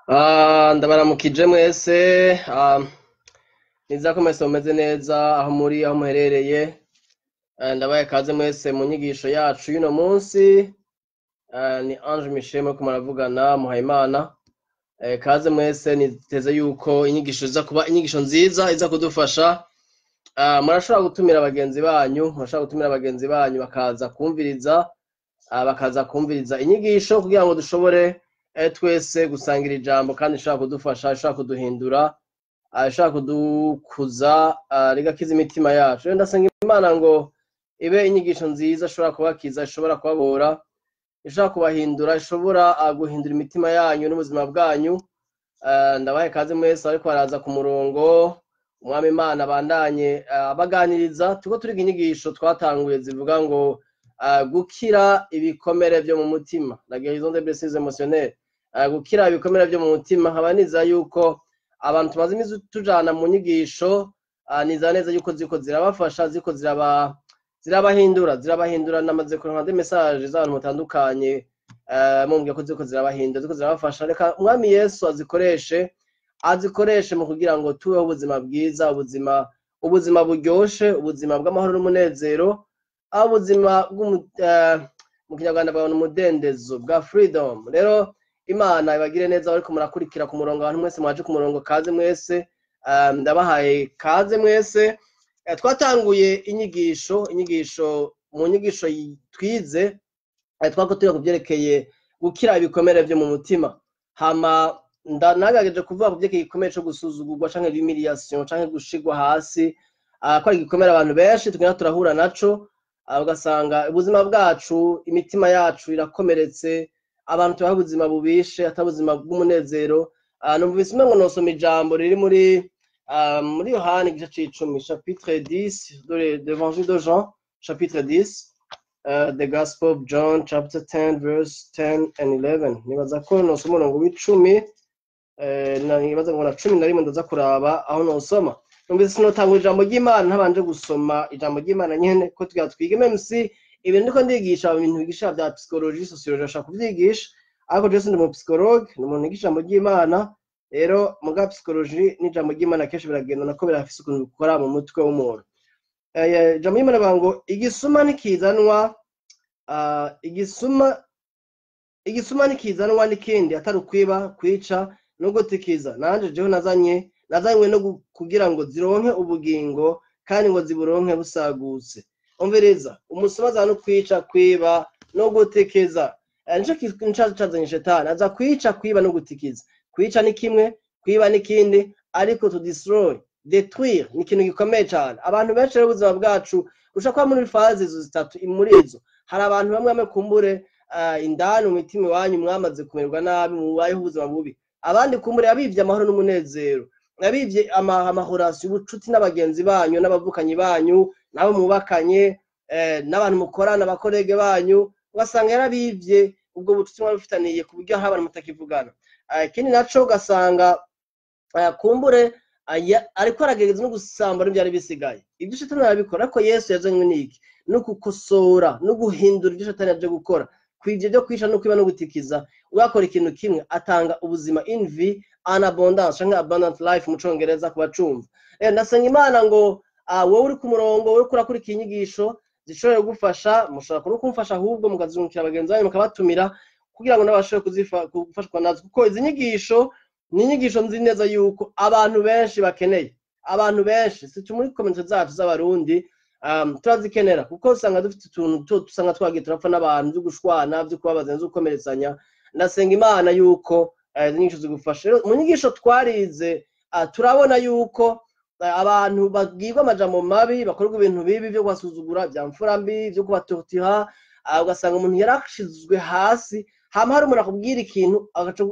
Ndabaramukije mwese, nizera ko mwese mumeze neza aho muri, aho muherereye. Ndabaye kaze mwese mu nyigisho yacu y'uno munsi. Ni Ange Michel muriko muravugana Muhayimana. Kaze mwese, niteze yuko inyigisho iza kuba inyigisho nziza iza kudufasha. Murashobora gutumira bagenzi banyu, murashobora gutumira bagenzi banyu bakaza kumviriza, bakaza kumviriza inyigisho kugira ngo dushobore twese gusangira ijambo, kandi ishobora kudufasha, ishobora kuduhindura, ishobora kudukuza, rigakiza imitima yacu. Rero ndasenga Imana ngo ibe inyigisho nziza ishobora kubakiza, ishobora kubabora, ishobora kubahindura, ishobora guhindura imitima yanyu n'ubuzima bwanyu. Ndabahe kaze mwese ariko baraza ku murongo. Umwami Imana abandanye abaganiriza. Turiko turiga inyigisho twatanguye zivuga ngo gukira ibikomere vyo mu mutima, la guérison des blessures émotionnelles. Gukira ibikomere vyo mu mutima, nkaba nizera yuko abantu tumaze imisi tujana mu nyigisho, nizera neza yuko ziriko zirabafasha, ziriko zirabahindura, zirabahindura. Namaze kuronka des messages z'abantu batandukanye, mumbwira ko ziriko zirabahindura, ziriko zirabafasha. Reka Umwami Yesu azikoreshe, azikoreshe mu kugira ngo tubeho ubuzima bwiza, ubuzima buryoshe, ubuzima bw'amahoro n'umunezero, aho ubuzima mu Kinyarwanda bwa umudendezo bwa freedom. Rero Imana ibagire neza bariko murakurikira ku murongo. Abantu mwese mwaje ku murongo, kaze mwese. Ndabahaye kaze mwese. Twatanguye inyigisho mu nyigisho twize, twako turiga ku vyerekeye gukira ibikomere vyo mu mutima. Hama nagerageje kuvuga ku vyerekeye igikomere co gusuzugurwa canke l'humiliation canke gushigwa hasi, ko ari igikomere abantu benshi tugenda turahura naco, ugasanga ubuzima bwacu, imitima yacu irakomeretse, abantu tubaho ubuzima bubishe, atari ubuzima bw'umunezero. Numvise umengo nosoma ijambo riri muri Yohani igice c'icumi, chapitre 10 de l'Évangile de Jean, chapitre 10, the Gospel of John chapter 10 verse 10 and 11. Nibaza ko nosoma umurongo w'icumi, nibaza ngo na 11. Ndaza kuraba aho nosoma. Numvise sinotanga ijambo ry'Imana ntabanje gusoma ijambo ry'Imana nyene, ko tugira twige MC. Ibintu ndiko ndigisha, ibintu bigisha vya psychologie, sociologie, ashaka kuvyigisha, ariko jewe sindi mu psychologue, ni umuntu yigisha ijambo ry'Imana. Rero muga psychologie n'ijambo ry'Imana kenshi biragenda, nako birafise ukuntu bikora mu mutwe w'umuntu. Ijambo ry'Imana bavuga ngo igisuma ntikizanwa, igisuma ntikizanwa n'ikindi atari ukwiba, kwica no gutikiza. Nanje jewe nazanywe no kugira ngo zironke ubugingo, kandi ngo ziburonke busagutse. Umviriza, umusuma aza no kwica, kwiba no gutikiza. Nico cazanye shetani, aza kwica, kwiba no gutikiza. Kwica ni kimwe, kwiba ni kindi, ariko to destroy, détruire ni ikintu gikomeye cane. Abantu benshi rero ubuzima bwacu ushobora kuba muri phase izo zitatu. Muri izo hari abantu bamwe bamwe kumbure, indani mu mitima iwanyu mwamaze kumererwa nabi, mubayeho ubuzima bubi. Abandi kumbure yabivye amahoro n'umunezero, yabivye amahorasi, ubucuti n'abagenzi banyu n'abavukanyi banyu n'abo mubakanye, n'abantu mukorana, abakorege banyu, ugasanga yarabivye ubwo bucuti mwari mufitaniye ku buryo hari abantu mutakivugana. Ikindi naco ugasanga, kumbure ariko aragerageza no gusambura n'ivyari bisigaye. Ibyo shetani arabikora, ariko Yesu yazanywe n'iki? No gukosora no guhindura ibyo shetani yaje gukora. Kwivyo byo kwica no kwiba no gutikiza, wakora ikintu kimwe, atanga ubuzima, une vie en abondance canke abundant life mu Congereza ku bacumva. Ndasenga Imana ngo wowe uri ku murongo, wowe uriko urakurikira inyigisho zishobora kugufasha, mushobora no kumfasha ahubwo mukazungukira bagenzi banyu, mukabatumira kugira ngo nabo bashobore gufashwa nazo, kuko izi nyigisho ni inyigisho nzi neza yuko abantu benshi bakeneye. Abantu benshi si muri community zacu z'Abarundi, turazikenera, kuko usanga dufite utuntu usanga twagiye turapfa n'abantu, vyo gushwana, vyo kubabaza, vyo gukomeretsanya. Ndasenga Imana yuko izi nyigisho zigufasha. Rero mu nyigisho twarize, turabona yuko abantu babwirwa amajambo mabi, bakorerwa ibintu bibi vyo kubasuzugura, vya mfura mbi, vyo kubatortira, ugasanga umuntu yarashizwe hasi. Hama hari umuntu akubwira ikintu,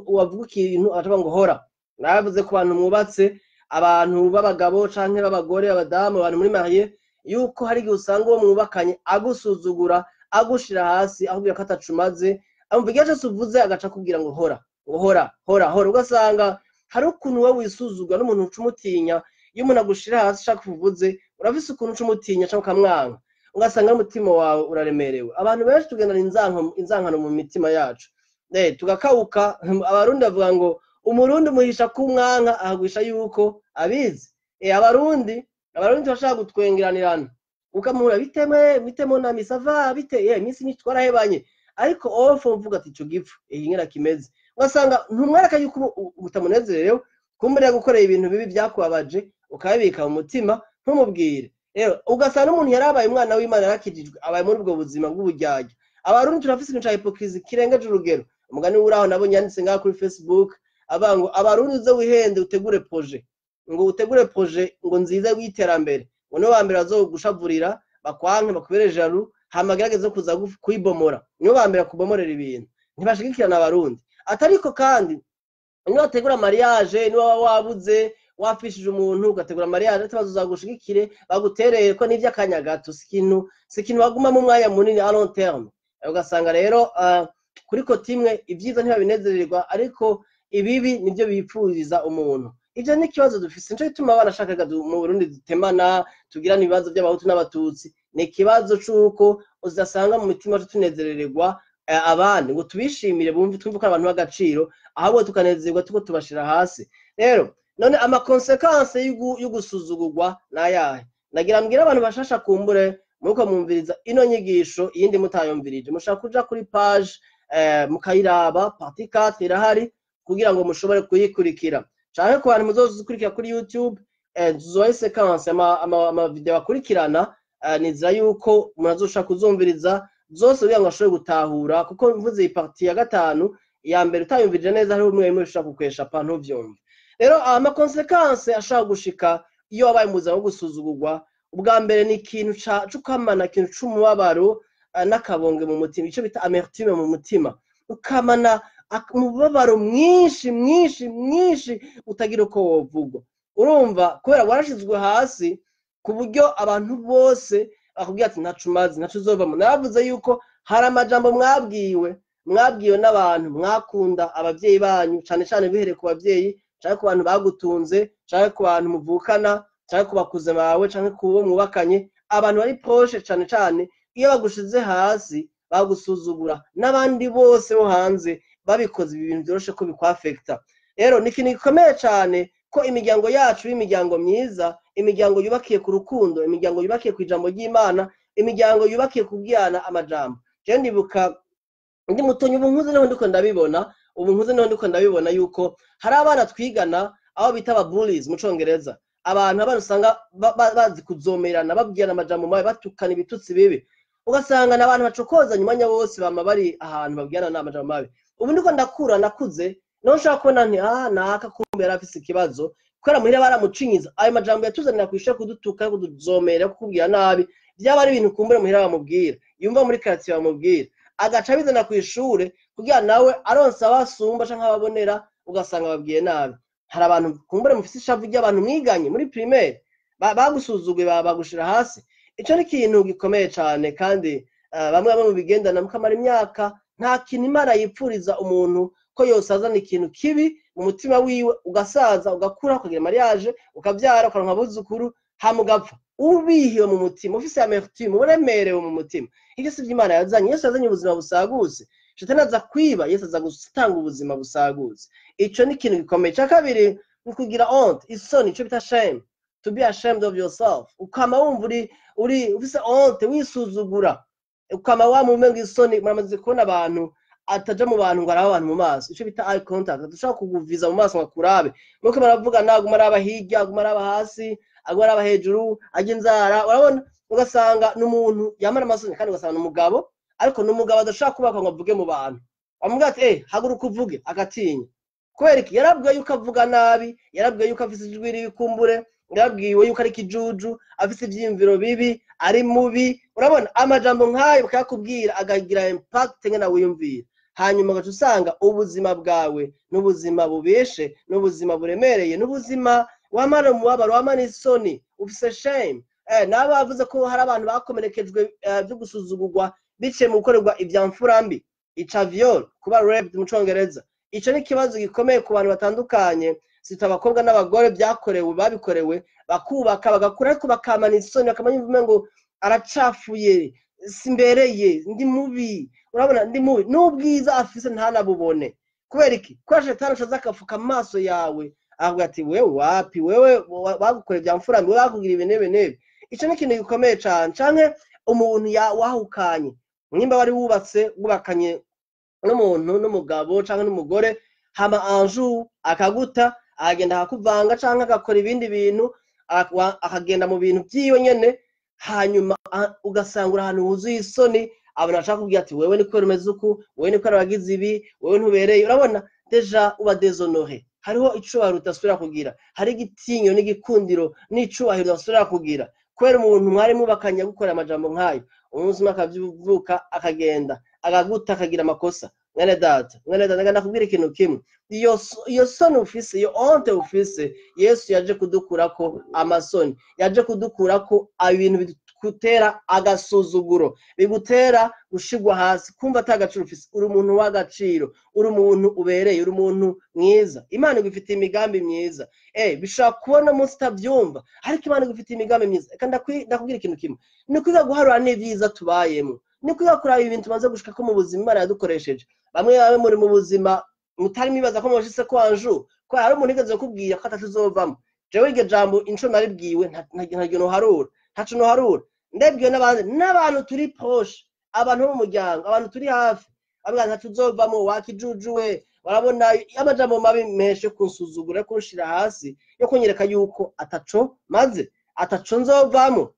wavuga ikintu agaca avuga ngo hora. Navuze ku bantu mwubatse, abantu b'abagabo canke b'abagore, abadamu, abantu muri marié, yuko hari igihe usanga uwo mwubakanye agusuzugura, agushira hasi, akubwira ko atacumaze, amva igihe cose uvuze agaca akubwira ngo hora, ngo hora, hora, hora. Ugasanga hari ukuntu wowe wisuzugura n'umuntu uca umutinya. Iyo umuntu agushira hasi ushaka uvuze, urafise ukuntu uca umutinya canke ukamwanka, ugasanga n'umutima wawe uraremerewe. Abantu benshi tugendana inzankano mu mitima yacu, tugakawuka. Abarundi bavuga ngo Umurundi umuhisha kumwanka ahagwisha yuko abizi. Abarundi bashaka gutwengeranirana, ukamuhura bitemwe bitemo na misava bite iminsi myinshi twarahebanye, ariko ofo mvuga ati ico gipfu ingena kimeze, ugasanga ntumwereka yuko utamunezerewe, kumbure gukorera ibintu bibi byakubabaje ukabibika mu mutima ntumubwire. Rero ugasanga n'umuntu yarabaye umwana w'Imana yarakijijwe abaye muri ubwo buzima bw'uburyarya. Abarundi turafise ikintu ca hypocrisie kirengeje urugero. Umugani uraho nabonye yanditse ngaha kuri Facebook avuga ngo abarundi uze wihende utegure projet, ngo utegure projet ngo nziza y'iterambere, ngo nibo ba mbere bazogushavurira bakwanke bakubere jaloux, hama gerageze kuza kwibomora, nibo ba mbere kubomorera ibintu. Ntibashigikirana abarundi. Atariko kandi niba wategura mariage, niba wabuze wafishije umuntu ugategura mariage, ati bazozagushigikire baguterere ko n'ivy'akanya gato, si ikintu bagumamo umwanya munini à long terme. Ugasanga rero kuri kotimwe ibyiza ntibabinezererwa, ariko ibibi nivyo bipfuriza umuntu. Ivyo ni ikibazo dufise, nico gituma abana ashaka mu Burundi dutemana, tugirana ibibazo by'abahutu n'abatutsi. Ni ikibazo c'uko uzasanga mu mitima yacu tunezerererwa abandi ngo tubishimire, bumve twumve ko abantu b'agaciro, ahubwo tukanezerwa tuko tubashira hasi. Rero none ama consequences y'ugusuzugurwa nayahe? Nagira mbwira abantu bashasha kumbure muko mwumviriza ino nyigisho, iyindi mutayumvirije mushaka kuja kuri page mukayiraba, partie 4 irahari kugira ngo mushobore kuyikurikira, canke ku bantu muzozikurikira kuri YouTube tuzoha sequence ama video akurikirana. Nizera yuko munazoshaka kuzumviriza zose kugira ngo ashobore gutahura, kuko mvuze iyi partie ya 5 ya mbere utayumvirije neza hari umwe umwe ushaka kukwesha pa ntuvyumve. Rero ama consequences ashaka gushika iyo wabaye mu buzima bwo gusuzugurwa, ubwa mbere ni ikintu c'ukwamana, ikintu c'umubabaro n'akabonge mu mutima, ico bita amertume mu mutima, ukamana umubabaro mwinshi mwinshi mwinshi utagira uko wovugwa. Urumva kubera warashizwe hasi ku buryo abantu bose bakubwira ati ntacu umaze, ntacu uzovamo. Naravuze yuko hari amajambo mwabwiwe n'abantu mwakunda, abavyeyi banyu, cane cane bihereye ku bavyeyi, canke ku bantu bagutunze, canke ku bantu muvukana, canke ku bakuze bawe, canke ku bo mwubakanye, abantu bari proche cane cane iyo bagushize hasi bagusuzugura, n'abandi bose bo hanze babikoze ibi bintu byoroshe ko bikwafekta. Rero ni ikintu gikomeye cane ko imiryango yacu y'imiryango myiza, imiryango yubakiye ku rukundo, imiryango yubakiye ku ijambo ry'Imana, imiryango yubakiye kubwirana amajambo. Je ndibuka ndi mutonyi, ubu nkuze niho ndiko ndabibona, ubu nkuze niho ndiko ndabibona yuko hari abana twigana aho bita aba bullies mu congereza, abantu abana usanga bazi kuzomerana, babwirana amajambo mabi, batukana ibitutsi bibi, ugasanga n'abantu bacokozanya umwanya wose, bama bari ahantu babwirana amajambo mabi. Ubu ndiko ndakura, nakuze niho nshaka kubona nti naka kumbe yari afise ikibazo, kubera muhira baramucinyiza ayo majambo yatuzanira kw'ishure, kudutuka, kuduzomera, kukubwira nabi, byaba ari ibintu kumbure muhira bamubwira, yumva muri quartier bamubwira, agaca abizana kw'ishure kugira nawe aronse abasumba canke ababonera, ugasanga babwiye nabi. Hari abantu kumbure mufise ishavu ry'abantu mwiganye muri primaire bagusuzuguye, bagushira hasi. Ico ni ikintu gikomeye cane, kandi bamwe bamwe mu bigendana mukamara imyaka nta kintu Imana yipfuriza umuntu ko yosazana ikintu kibi mu mutima wiwe, ugasaza ugakura ukagira mariage ukavyara ukaronka abuzukuru hama ugapfa ubihiwe mu mutima, ufise amertume, uremerewe mu mutima. Ivyo si vyo Imana yazanye. Yesu yazanye ubuzima busagutse. Shetani aza kwiba, Yesu aza gutanga ubuzima busagutse. Ico ni ikintu gikomeye. Ica kabiri ni kugira honte, isoni, ico bita shame, to be ashamed of yourself. Ukama wumva uri ufise honte, wisuzugura, ukama wamumenga isoni. Muramaze kubona abantu ataja mu bantu ngo arabe abantu mu maso, ico bita eye contact, adashobora kuguviza mu maso ngo akurabe, nuko baravuga naguma araba hirya, aguma araba hasi, aguma araba hejuru, ajya inzara, urabona, ugasanga n'umuntu yamara amasoni, kandi ugasanga n'umugabo, ariko n'umugabo adashobora kubaka ngo avuge mu bantu, bamubwira ati haguruka uvuge, agatinya. Kubera iki? Yarabwiwe yuko avuga nabi, yarabwiwe yuko afise ijwi ribi kumbure, yarabwiwe yuko ari ikijuju, afise ivyiyumviro bibi, ari mubi. Urabona amajambo nk'ayo bakayakubwira akagira impact ngena wiyumvira, hanyuma ugaca usanga ubuzima bwawe n'ubuzima bubeshe, n'ubuzima buremereye, n'ubuzima wamara umubabaro, wamara isoni, ufise shame. Nabo bavuze ko hari abantu bakomerekejwe byo gusuzugurwa biciye mu gukorerwa ibya mfura mbi, ica viol, kuba raped mu congereza. Ico ni ikibazo gikomeye ku bantu batandukanye, sita abakobwa n'abagore byakorewe, babikorewe, bakubaka bagakura, ariko bakamana isoni, bakamenya ngo aracafuye, simbereye, ndi mubi, urabona ndi mubi, n'ubwiza afise ntanabubone. Kubera iki? Kubera shetani ashaza akafuka amaso yawe, akavuga ati wewe wapi, wewe bagukoreye ibya mfura mbi, wewe bakugira ibi n'ibi n'ibi. Ico ni ikintu gikomeye cane. Canke umuntu wahukanye, nimba wari wubatse, wubakanye n'umuntu, n'umugabo canke n'umugore, hama un jour akaguta, akagenda akakuvanga canke agakora ibindi bintu, akagenda mu bintu vyiwe nyene, hanyuma ugasanga uri ahantu huzuye isoni. Abantu bashaka kubwira ati wewe ni kubera umeze uku, wewe ni kubera wagize ibi, wewe ntubereye. Urabona déjà uba déshonoré, hariho icubahiro udasubira kugira, hari igitinyo n'igikundiro n'icubahiro udasubira kugira, kubera umuntu mwari mubakanye gukora amajambo nk'ayo. Umunsi umwe akavyuka akagenda akaguta, akagira amakosa. Mwene data, mwene data, ndakubwira ikintu kimwe: iyo soni ufise, iyo honte ufise, Yesu yaje kudukurako amasoni, yaje kudukurako ibintu bigutera agasuzuguro, bigutera gushigwa hasi, kumva ata gaciro ufise. Uri umuntu w'agaciro, uri umuntu ubereye, uri umuntu mwiza. Imana igufitiye imigambi myiza. Bishobora kubona umunsi utavyumva, ariko Imana igufitiye imigambi myiza. Reka ndakubwira ikintu kimwe: ni ukwiga guharura n'ivyiza tubayemo, ni kwiga kuraba ibintu tumaze gushikako mu buzima Imana yadukoresheje. Bamwe bamwe muri mu buzima mutari mwibaza ko mushitse ko anju ko hari umuntu yigeze kukubwira ko ataco uzovamo. Jewe iryo jambo inshuro naribwiwe ntaryo noharura, ntaco noharura. Ndebwiwe n'abandi, n'abantu turi proche, abantu bo mu muryango, abantu turi hafi, bavuga ntaco uzovamo, wakijujuwe. Barabona amajambo mabi menshi yo kunsuzugura, yo kunshira hasi, yo kunyereka yuko ataco maze, ataco nzovamo.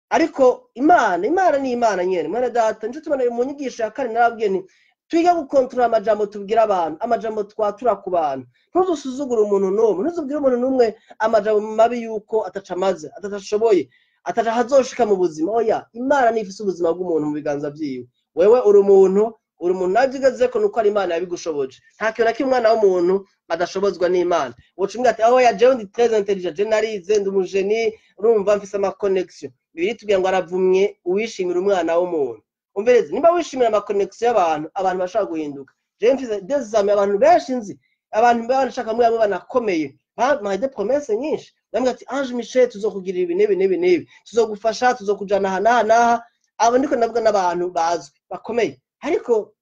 Ariko Imana, Imana ni Imana nyene. Mwene data, nico tubona mu nyigisho ya kane, narabwiye nti twige gukontorora amajambo tubwira abantu, amajambo twatura ku bantu. Ntuzusuzugure umuntu n'umwe, ntuzubwire umuntu n'umwe amajambo mabi yuko ataco amaze, ataco ashoboye, ataco ahazoshika mu buzima. Oya, Imana niyo ifise ubuzima bw'umuntu mu biganza vyiwe. Wewe uri umuntu, uri umuntu navyo ugezeko nuko ari Imana yabigushoboje. Nta kintu na kimwe umwana w'umuntu adashobozwa n'Imana. Woca umbwira ati oya, jewe ndi très intelligent, je narize, ndi umu génie, urumva mfise ama connexion. Bibiliya itubwira ngo aravumye uwishimira umwana w'umuntu. Umvereze, nimba wishimira ama connexion y'abantu, abantu bashobora guhinduka. Jewe mfise des amis, abantu benshi nzi, abantu bashaka bamwe bamwe banakomeye, bampaye des promesses nyinshi, bambwira ati Ange Michel, tuzokugirira ibi n'ibi n'ibi n'ibi, tuzogufasha, tuzokujana aha n'aha n'aha. Abo ndiko ndavuga n'abantu bazwi bakomeye, ariko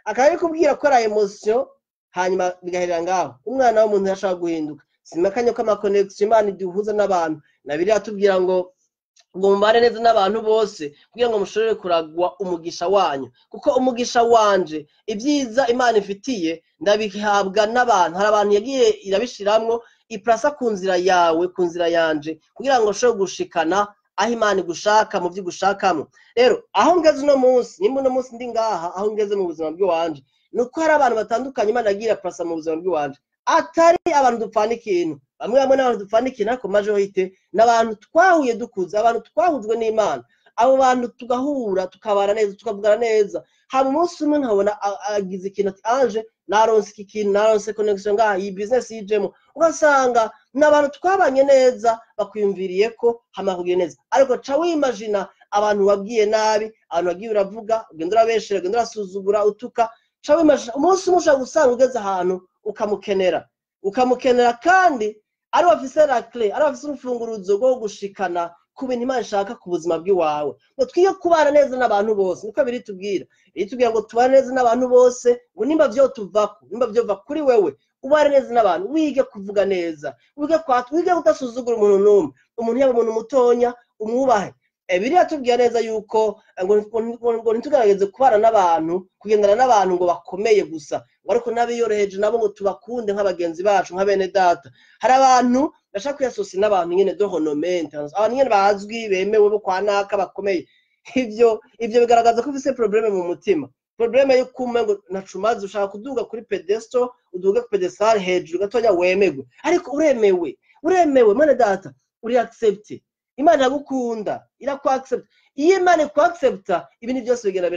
akaba ari kubwira ko ari émotion, hanyuma bigaherera ngaho. Umwana w'umuntu yashobora guhinduka. Simakanye ko ama connexion Imana iduhuza n'abantu, na Bibiliya tubwira ngo mubane neza n'abantu bose kugira ngo mushobore kuragwa umugisha wanyu, kuko umugisha wanje, ibyiza Imana ifitiye, ndabihabwa n'abantu. Hari abantu yagiye irabishiramwo, iplasa ku nzira yawe, ku nzira yanje, kugira ngo ushobore gushikana aho Imana igushaka mu byo igushakamo. Rero aho ngeze uno munsi, nimba uno munsi ndi ngaha, aho ngeze mu buzima bw'iwanje, ni uko hari abantu batandukanye Imana yagiye iraplasa mu buzima bw'iwanje, atari abantu dupfana ikintu. Bamwe bamwe n'abantu dupfana ikintu, ariko majorité n'abantu twahuye dukuze, abantu twahujwe n'Imana. Abo bantu tugahura, tukabana neza, tukavugana neza, haba umunsi umwe nkabona agize ikintu ati Ange, naronse iki kintu, naronse connexion ngaha, iyi business yijemo. Ugasanga ni abantu twabanye neza, bakwiyumviriye ko hama kugira neza. Ariko ca wimagina abantu wabwiye nabi, abantu wagiye uravuga, ugenda urabeshera, ugenda urasuzugura, utuka. Ca wimagina umunsi umwe ushobora gusanga ugeze ahantu ukamukenera, ukamukenera, kandi ari wafise la clé, ari wafise urufunguruzo rwo gushikana ku bintu Imana ishaka ku buzima bw'iwawe. Ngo twige kubana neza n'abantu bose, niko biri tubwira. Tubwira ngo tubane neza n'abantu bose, ngo nimba vyo tuvako, nimba vyova kuri wewe, ubane neza n'abantu, wige kuvuga neza, wige kwata, wige kudasuzugura umuntu n'umwe. Umuntu yaba umuntu mutonya, umwubahe. Biriya tubwira neza yuko ngo ntitugerageze kubana n'abantu, kugendana n'abantu ngo bakomeye gusa, ngo ariko n'abiyoroheje nabo ngo tubakunde nk'abagenzi bacu, nka bene data. Hari abantu bashaka kwiyasosiya n'abantu nyene de renommée, abantu nyene bazwi, bemewe, bo kwa naka, bakomeye. Ivyo bigaragaza ko ufise problème mu mutima, problème yo kumva ngo ntacumaze, ushaka kuduga kuri pedestal, uduge ku pedestal hejuru gatonya wemegwe. Ariko uremewe, uremewe mwene data, uri accepté. Imana iragukunda, iraku accepta. Iyo Imana iku accepta, ibintu byose bigenda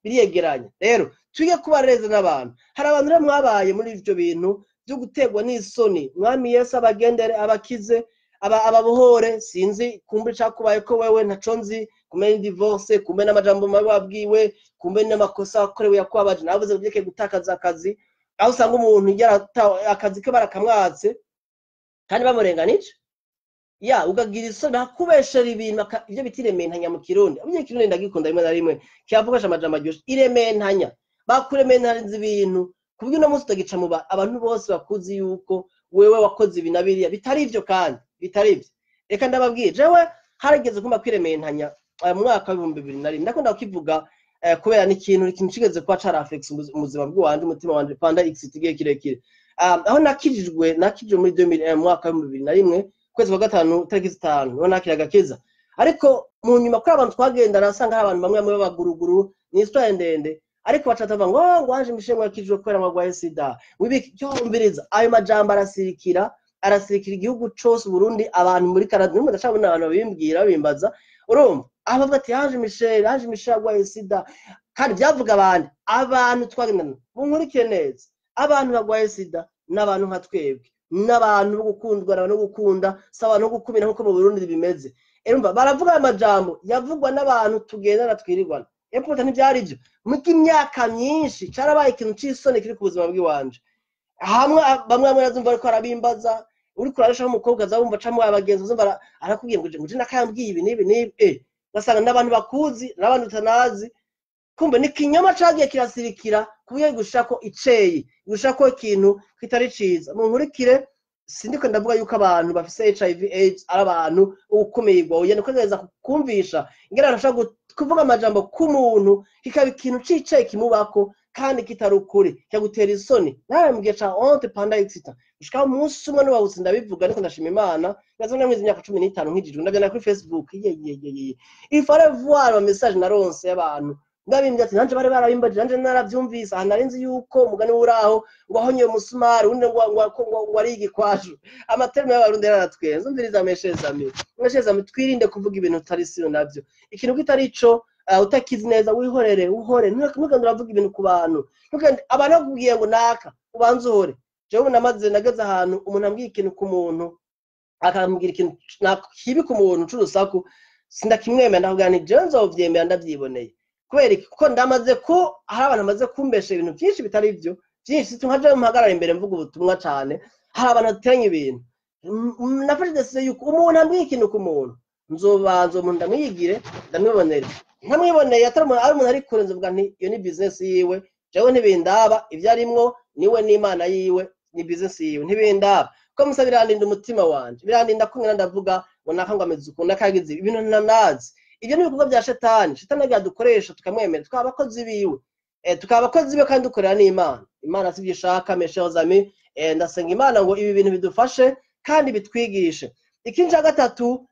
biriyegeranya. Rero twige kuba neza n'abantu. Hari abantu rero mwabaye muri ivyo bintu byo guterwa n'isoni. Mwami Yesu abagendere, abakize, ababohore. Sinzi kumbe icakubaye ko wewe ntaco nzi, kumbe ni divorce, kumbe n'amajambo mabi wabwiwe, kumbe n'amakosa wakorewe yakubabaje. Navuze ngo gutakaza akazi, aho usanga umuntu akazi ke barakamwatse kandi bamurenganije, ya ukagira isoni, bakubeshera ibintu, ivyo bita irementanya mu Kirundi. Ibyo Kirundi ndagikunda, rimwe na rimwe kiyavugasha amajambo aryoshe. Irementanya, bakurementariza ibintu. Ku buryo uno munsi utagica mu abantu bose bakuzi yuko wewe wakoze ibi na biriya bitari ivyo, kandi bitari ivyo. Reka ndababwire, jewe harigeze kumba kwirementanya mu mwaka w'2001. Ndakunda kukivuga kubera ni ikintu kigeze kuba carafekisa ubuzima bw'iwanje, umutima wanje pendant x igihe kirekire. Aho nakijijwe muri 2001, mu mwaka w'2001, kwezi kwa gatanu, tariki 5, niho nakira agakiza. Ariko mu nyuma kuri abantu twagendana, asanga hari abantu bamwe bamwe b'abaguruguru, ni histoire ndende, ariko baca bavuga ngo Ange Michel ngo yakijijwe kubera ngo agwaye sida. Wibiki cyo umviriza ayo majambo arasirikira igihugu cose Burundi, abantu muri Canada nimwe ndacabona abantu babimbwira, babimbaza. Urumva aho bavuga ati Ange Michel, Ange Michel agwaye sida, kandi byavuga abandi abantu twagendana. Munkurikire neza, abantu bagwaye sida n'abantu nka twebwe, n'abantu bo gukundwa, n'abantu bo gukunda, si abantu bo gukumira nk'uko mu Burundi bimeze. Urumva baravuga aya majambo yavugwa n'abantu tugendana, twirirwana. Epfo ntibyari byo muko imyaka myinshi carabaye ikintu c'isoni kiri ku buzima bw'iwanje. Hamwe bamwe bamwe nazumva ariko arabimbaza, uriko urarushaho umukobwa azabumva camwe abagenzi uzumva arakubwiye ngo ngo nakayambwiye ibi n'ibi n'ibi, ugasanga n'abantu bakuzi n'abantu utanazi. Kumbe ni kinyoma cagiye kirasirikira ku buryo gushako iceyi, gushako ikintu kitari ciza. Munkurikire, sindiko ndavuga yuko abantu bafise HIV AIDS ari abantu ukumirwa. Oya, niko ngerageza kukumvisha ingene abantu bashobora kuvuga amajambo ku muntu kikaba ikintu cicaye kimubako kandi kitari ukuri, kikagutera isoni. Nawe mu gihe ca honte pendant etc gushika umunsi umwe n'ubahutse ndabivuga, ariko ndashima Imana ngazo namwize imyaka 15 nkijijwe, ndavyandika kuri Facebook. Ye ye ye ye, il fallait voir ama message naronse y'abantu ndabimbye ati nanje bari barabimbajije, nanje naravyumvise. Aha nari nzi yuko umugani uraho ngo ahonye umusumari undi ngo ari igikwaju. Ama termes y'abarundi yaratwenze. Umviriza mes chers amis, mes chers amis, twirinde kuvuga ibintu utari siro navyo. Ikintu kitari ico, utakizi neza, wihorere, uhore. Ntugende uravuga ibintu ku bantu. Ntugende abantu bakubwiye ngo naka, ubanze uhore. Jewe ubu namaze nageze ahantu umuntu ambwiye ikintu ku muntu, akambwira ikintu kibi ku muntu c'urusaku, sindakimwemera. Ndavuga nti jewe nzovyemera ndavyiboneye. Kubera iki? Kuko ndamaze ko hari abantu bamaze kumbesha ibintu byinshi bitari byo, byinshi. Nka jewe mpagarara imbere mvuga ubutumwa cane, hari abantu bateranya ibintu. Nafashe décision yuko umuntu ambwiye ikintu ku muntu, nzobanza uwo muntu ndamwigire, ndamwibonere. Ntamwiboneye, atari umuntu, ari umuntu ari kure, nzovuga nti iyo ni business yiwe, jewe ntibindaba. Ibyo arimwo niwe n'Imana yiwe, ni business yiwe, ntibindaba. Ko musa birandinda umutima wanje, birandinda ko ngenda ndavuga ngo naka ngo ameze uku, nakagize ibi, ibintu ntanazi. Ibyo ni ibikorwa bya shetani. Shetani agira dukoresha tukamwemera, tukaba abakozi biwe, tukaba abakozi biwe kandi dukorera n'Imana. Imana sivyo ishaka, mes chers amis. Ndasenga Imana ngo ibi bintu bidufashe kandi bitwigishe. Ikindi cya gatatu,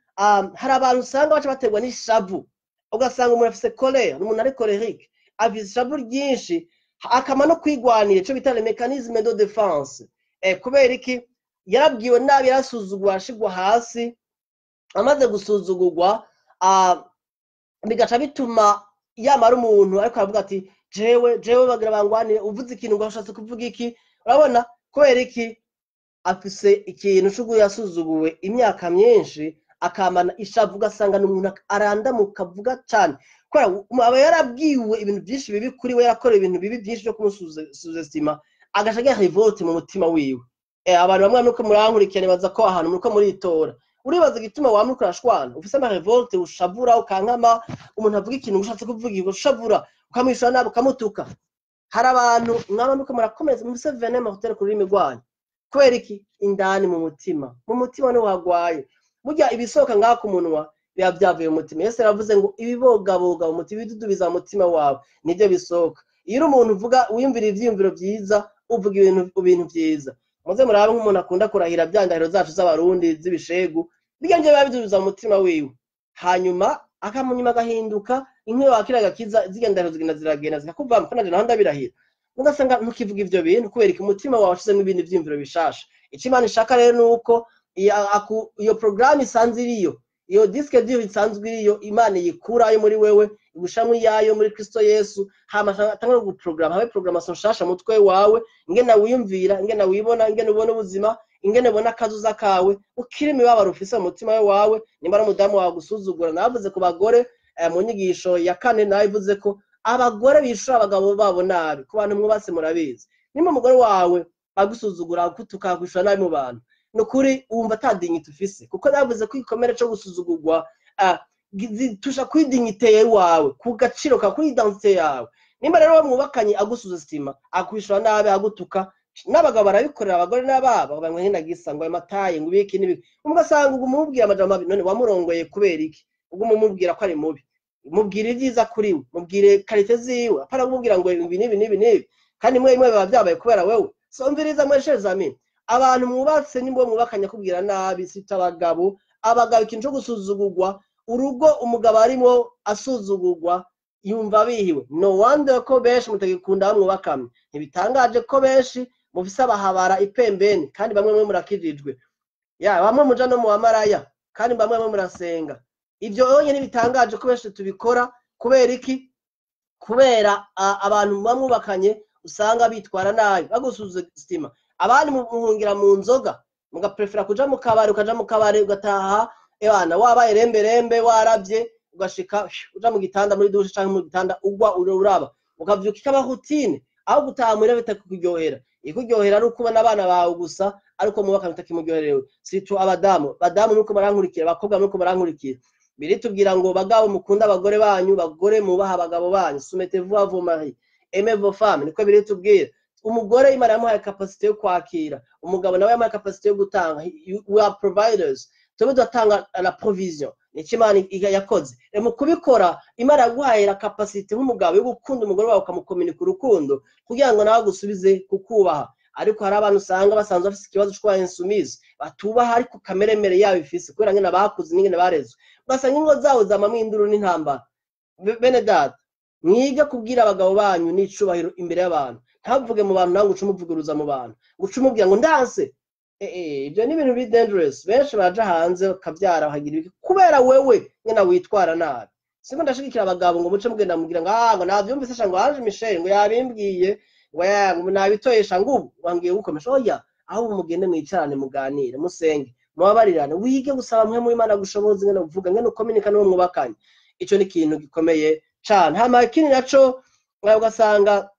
hari abantu usanga baca baterwa n'ishavu. Ugasanga umuntu afise colère, umuntu ari colérique, afise ishavu ryinshi, akama no kwigwanira, ico bita le mécanisme de défense. Kubera iki? Yarabwiwe nabi, yarasuzugurwa, arashigwa hasi. Amaze gusuzugurwa, bigaca bituma yamara umuntu ariko aravuga ati jewe, jewe bagira bangwanire. Uvuze ikintu ngo ushatse kuvuga iki? Urabona kubera iki? Afise ikintu c'uko yasuzuguwe imyaka myinshi, akamana ishavu. Ugasanga ni umuntu arandamuka, avuga cane, kubera aba yarabwiwe ibintu byinshi bibi kuri we, yarakorewe ibintu bibi byinshi byo kumusuzestima, agaca agira révolte mu mutima wiwe. Abantu bamwe nuko murankurikira, nibaza ko ahantu muriko muritora. Uribaza igituma wama uriko urashwana, ufise ama révoltes, ushavura, ukankama umuntu avuga ikintu ushatse kuvuga, ushavura, ukamwishura nabi, ukamutuka. Hari abantu mwaba muriko murakomeza, mufise venin mortel ku rurimi rwanyu. Kubera iki? Indani mu mutima, mu mutima niho hagwaye. Burya ibisohoka ngaha ku munwa biba byavuye mu mutima. Yesu yaravuze ngo ibibogaboga mu mutima, ibidudubiza mu mutima wawe, nibyo bisohoka. Iyo uri umuntu uvuga, wiyumvira ivyiyumviro vyiza, uvuga ibintu vyiza. Muze murabe nk'umuntu akunda kurahira bya ndahiro zacu z'abarundi z'ibishegu, bijya nivyo biba bidudubiza mu mutima wiwe, hanyuma akamunyuma agahinduka inkwi wakira agakiza, zirya ndahiro zigenda ziragenda zikakuvamo. Kandi naho ndabirahira, ugasanga ntukivuga ivyo bintu. Kubera iki? Umutima wawe washizemo ibindi vyiyumviro bishasha. Ico Imana ishaka rero ni uko iyo porogaramu isanzwe iriyo, iyo disque dur isanzwe iriyo, Imana iyikurayo muri wewe, igushamwo iyayo muri Kristo Yesu, hama atangure guprograma, habe programmation nshasha mu mutwe wawe, ingene wiyumvira, ingene wibona, ingene ubona ubuzima, ingene ubona akazuza kawe, ukiri imibabaro ufise mu mutima wawe. Nimba ari umudamu wawe gusuzugura, navuze ku bagore mu nyigisho ya kane, nabivuze ko abagore bishura abagabo babo nabi. Ku bantu mwubatse murabizi, nimba umugore wawe agusuzugura, agutuka, akwishura nabi mu bantu, ni ukuri wumva ata dignité ufise. Kuko navuze ko igikomere co gusuzugurwa zitusha kuri dignité yawe, ku gaciro kawe, kuri identité yawe. Nimba rero mwubakanye agusuzestima, akwishura nabi, agutuka, n'abagabo barabikorera abagore n'ababo, bamwe nk'indagisa ngo ayo mataye ngo ibiki n'ibiki, ugasanga uguma umubwira amajambo mabi. None wamurongoye kubera iki? Uguma umubwira ko ari mubi. Mubwire ibyiza kuri we, mubwire qualité ziwe, apana kumubwira ngo ibi n'ibi n'ibi n'ibi, kandi mwe mwe biba byabaye kubera wewe. So umviriza, mweshereza amis, abantu mwubatse, nimba mwubakanye akubwira nabi, sita abagabo, abagabo ikintu cyo gusuzugurwa, urugo umugabo arimo asuzugurwa yumva bihiwe. No wonder ko benshi mutagikunda mwubakamye. Ntibitangaje ko benshi mufise abahabara ipembeni, kandi bamwe mwe murakijijwe, ya bamwe muja no mu bamaraya, kandi bamwe mwe murasenga. Ibyo yonyine ntibitangaje ko benshi tubikora. Kubera iki? Kubera abantu muba mwubakanye usanga bitwara nabi, bagusuzuma. Abandi muhungira mu nzoga, mugaprefera kuja mu kabari, ukaja mu kabari ugataha ebana wabaye remberembe, waravye, ugashika uja mu gitanda, muri douche canke mu gitanda, ugwa uraba, ukavyuka ikaba routine. Aho gutaha muhira bitakuryohera, ikuryohera ari uko ubona abana bawe gusa, ariko mubaka bitakimuryoherewe. Surtout abadamu, badamu nuko barankurikira, abakobwa nuko barankurikira. Biritubwira ngo bagabo mukunda abagore banyu, bagore mubaha abagabo banyu, soumettez-vous à vos maris, aimez vos femmes, niko biritubwira. Umugore Imana yamuhaye capacité yo kwakira, umugabo nawe yamuhaye capacité yo gutanga. We are providers, tube tudatanga la provision, nicyo Imana yakoze. Mu kubikora, Imana yaguhaye la capacité nk'umugabo yo gukunda umugore wawe, ukamukominika urukundo kugira ngo nawe agusubize kukubaha. Ariko hari abantu usanga basanzwe bafise ikibazo c'kuba insoumise, batubaha, ariko kameremere yabo ifise kubera ngene bakuze n'ingene barezwe, ugasanga ingo zabo zamamwo induru n'intambara. Bene data, mwige kubwira abagabo banyu n'icubahiro imbere y'abantu. Ntavuge mu bantu, nawe ngo uce umuvuguruza mu bantu, ngo uce umubwira ngo ndanse. Ibyo ni ibintu biri dangerous. Benshi baraja hanze bakavyara, bakagira ibiki kubera wewe nyene witwara nabi. Siko ndashigikira abagabo ngo muce mugenda mubwira ngo ah, ngo navyumvise sha, ngo Ange Michel ngo yabimbwiye, ngo ya ngo nabitoyesha, ngo ubu wangiye gukomesha. Oya, ahubwo mugende mwicarane, muganire, musenge, mubabarirane, wige gusaba mwe mu Imana gushoboza ngene uvuga, ngene ukominika n'uwo mwubakanye. Ico ni ikintu gikomeye cane. Hama ikindi naco, ugasanga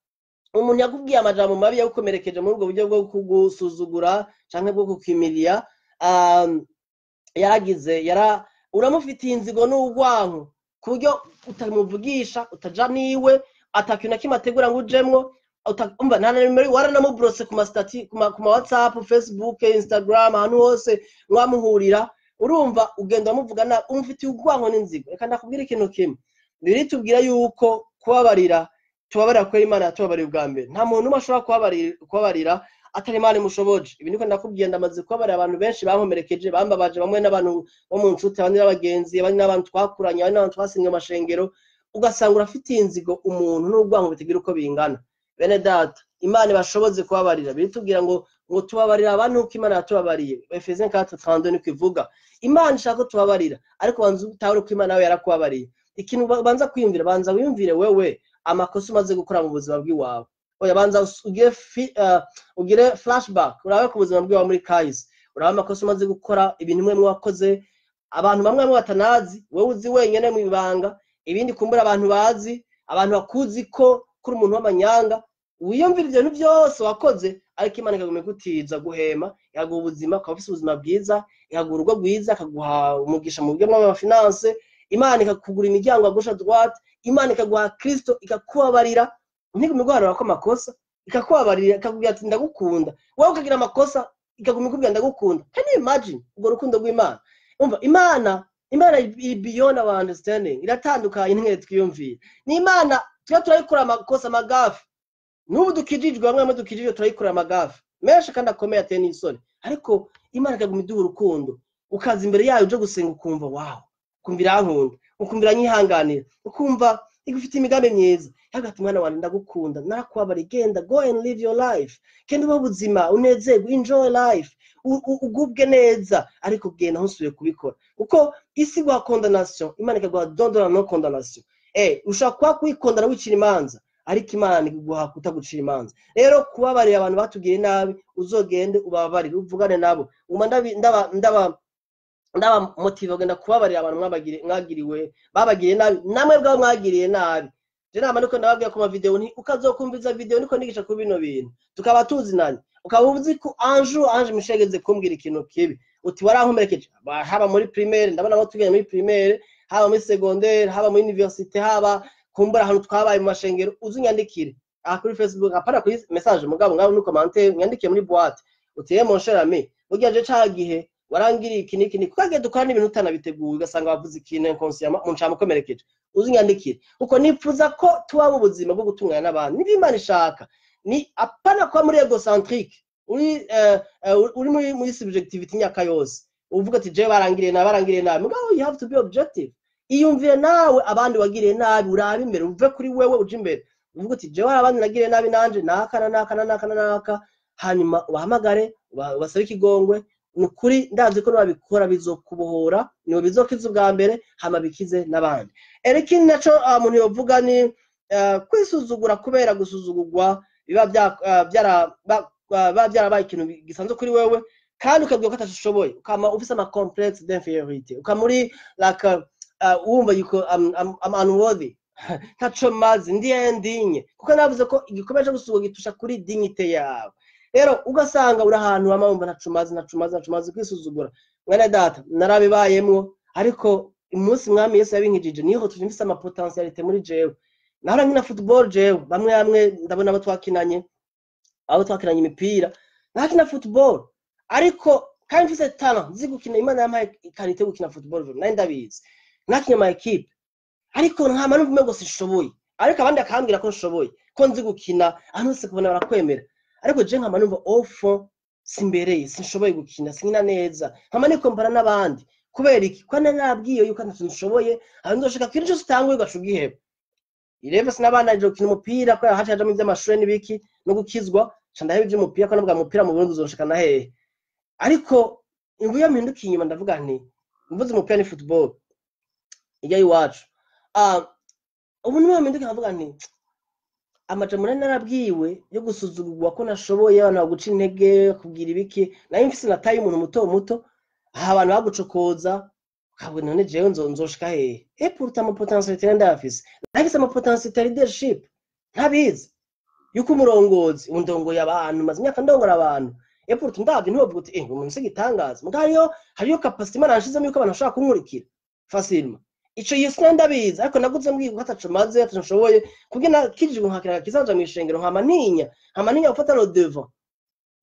umuntu yakubwiye amajambo mabi, yagukomerekeje muri ubwo buryo bwo kugusuzugura canke bwo kukimiriya, yaragize yara uramufitiye inzigo n'urwanko ku buryo utamuvugisha, utaja niwe, atakintu na kimwe ategura ngo ujemwo, umva, nta na nimero, waranamuburose ku ma statuts, ku ma WhatsApp, Facebook, Instagram, ahantu hose mwamuhurira. Urumva ugenda wamuvuga nabi, umufitiye urwanko n'inzigo. Reka ndakubwira ikintu kimwe. Biritubwira yuko kubabarira, tubabarira kubera Imana yatubabariye ubwa mbere. Nta muntu umwe ashobora kubabarira atari Imana imushoboje. Ibi niko ndakubwiye, ndamaze kubabarira abantu benshi bankomerekeje, bambabaje, bamwe n'abantu bo mu nshuti, abandi n'abagenzi, abandi n'abantu twakuranye, abandi n'abantu twasinye amashengero. Ugasanga urafitiye inzigo umuntu n'urwanko bitagira uko bingana. Bene data, Imana ibashoboze kubabarira. Biritubwira ngo tubabarira abantu uko Imana yatubabariye. Efesiens 4:32 niko ivuga. Imana ishaka ko tubabarira, ariko banza utahure ko Imana nawe yarakubabariye. Ikintu banza kwiyumvira, banza wiyumvire wewe amakosa umaze gukora mu buzima bw'iwawe. Oya, banza ugire flashback, urabe ku buzima bw'iwawe muri kahise, urabe amakosa umaze gukora, ibintu mwe mwakoze, abantu bamwe bamwe batanazi, wowe uzi wenyene mu ibanga, ibindi kumbura abantu bazi, abantu bakuzi ko kuri umuntu w'amanyanga. Wiyumvira ibyo bintu byose wakoze, ariko Imana ikaguma igutiza guhema, ikaguha ubuzima, ukaba ufise ubuzima bwiza, ikaguha urugo rwiza, ikaguha umugisha mu buryo bw'ama finances, Imana ikakugura imiryango à gauche, à droite, Imana ikaguha Kristo, ikakubabarira, ntigume iguharura ko amakosa, ikakubabarira, ikakubwira ati ndagukunda. Wowe ukagira amakosa, ikaguma ikubwira ndagukunda. Can you imagine urwo rukundo rw'Imana? Umva, Imana iri beyond our understanding, iratandukanye n'ingene twiyumvira. Ni Imana tuba turayikora amakosa, ama gaffes. N'ubu dukijijwe, bamwe bamwe dukijijwe turayikora ama gaffes menshi kandi akomeye ateye n'isoni, ariko Imana ikaguma iduha urukundo. Ukaza imbere yayo uje gusenga, ukumva wow, ukumva irankunda, ukumva iranyihanganira, ukumva igufite imigambi myiza. Yavuga ati mwana wanjye, ndagukunda, narakubabariye, genda, go and live your life, genda ube ubuzima, unezerwe, enjoy life, ugubwe neza, ariko genda ntusubire kubikora, kuko isi iguha condamnation, Imana ikaguha don de la non condamnation. Ushobora kuba kwikondana wicira imanza, ariko Imana iguha kutagucira imanza. Rero kubabarira abantu batugiriye nabi, uzogende ubabarire, uvugane nabo. Uma ndaba ndaba ndaba motiva kugenda kubabarira abantu mwagiriwe, babagiriye nabi, namwe bwabo mwagiriye nabi. Je nama niko ndababwira ku ma vidéo nti ukazokumviza vidéo niko nigisha kuri bino bintu, tukaba tuzinanye, ukaba uzi ko Ange Ange Michel yageze kumbwira ikintu kibi, uti warankomerekeje, haba muri primaire, ndabona abo tugenda muri primaire, haba muri secondaire, haba muri université, haba Kumbura ahantu twabaye mu mashengero, uze unyandikire aha kuri Facebook, apana kuri message, mugabo ngaho muri commentaire, unyandikire muri boîte uti: "Mon cher ami, burya je ca gihe warangiriye iki n'iki." Kuko agiye dukora n'ibintu utanabiteguye, ugasanga wavuze ikintu inconsciemment, umuntu camukomerekeje. Uze unyandikire, kuko nipfuza ko tuba mu buzima bwo gutungana n'abantu. Nibyo Imana ishaka, ni apana kuba muri égocentrique, uri muri subjectivity imyaka yose, uvuga ati: "Jewe barangiriye nabi, barangiriye nabi." Mugabo you have to be objective. Iyumvire nawe abandi wagiriye nabi, urabe imbere, uve kuri wewe uje imbere, uvuga uti: "Jewe hari abandi nagiriye nabi nanje, naka na naka na naka na naka." Hanyuma ubahamagare, ubasabe ikigongwe. Ni ukuri ndazi ko nabikora bizokubohora, niwe bizokiza ubwa mbere, hama bikize n'abandi. Ere ikindi naco umuntu yovuga ni kwisuzugura, kubera gusuzugurwa biba byarabaye ikintu gisanzwe kuri wewe, kandi ukabwira ko ataco ushoboye, ukama ufise ama complexe d'infériorité, ukama uri like wumva yuko I'm unworthy, ntaco maze, ndi indigne, kuko navuze ko igikomere co gusuzugurwa gitusha kuri dignité yawe. Rero ugasanga uri ahantu wama wumva ntaco umaze, ntaco umaze, ntaco umaze, kwisuzugura. Mwene data, narabibayemwo, ariko umunsi Mwami Yesu yabinkijije, niho tuje mfise ama potentialité muri jewe. Nahora nkina football jewe, bamwe bamwe ndabona abo twakinanye imipira. Nakina football, ariko kandi mfise talent, nzi gukina. Imana yampaye qualité yo gukina football, nari ndabizi, nakinye ama équipe, ariko nkama numva umengo sinshoboye, ariko abandi bakambwira ko nshoboye, ko nzi gukina. Ahantu hose kubona barakwemera, ariko je nkama numva au fond simbereye, sinshoboye gukina, sinkina neza, nkama nikompara n'abandi. Kubera iki? Ko nari narabwiye yuko ntacyo nshoboye, aho nzoshika kintu cyose utanguye ugaca ugiheba. Rero sinabandanyije gukina umupira, kubera haca hajamwo ivy'amashure n'ibiki no gukizwa, ca ndaheba ivy'umupira, ko navuga umupira mu Burundi uzoshikana hehe? Ariko ubu iyo mpindukiye inyuma, ndavuga nti, mvuze umupira ni football ijya iwacu. Ubu niyo mpindukiye nkavuga nti amajambo nari narabwiwe yo gusuzugurwa, ko nashoboye, abantu baguca intege, kubwira ibiki, nayo mfise nataye umuntu muto muto, aha abantu bagucokoza, ukabona none jewe nzoshika hehe? Et pourtant ama potentialité nari ndayafise, nafise ama potentialité ya leadership, ntabizi yuko umurongozi, ubu ndongoye abantu, maze imyaka ndongora abantu. Et pourtant ndavye ntiwovuga uti: "Eh, umuntu si igitangaza." Mugabo hariyo capacité Imana yanshizemo yuko abantu bashobora kunkurikira facilement. Ico iyo sinari ndabizi, ariko naguze mbwirwa ko ataco maze, ataco nshoboye, kubwo nakijijwe nkakira kizaja mw'ishengero, nkama ntinya gufata le devant,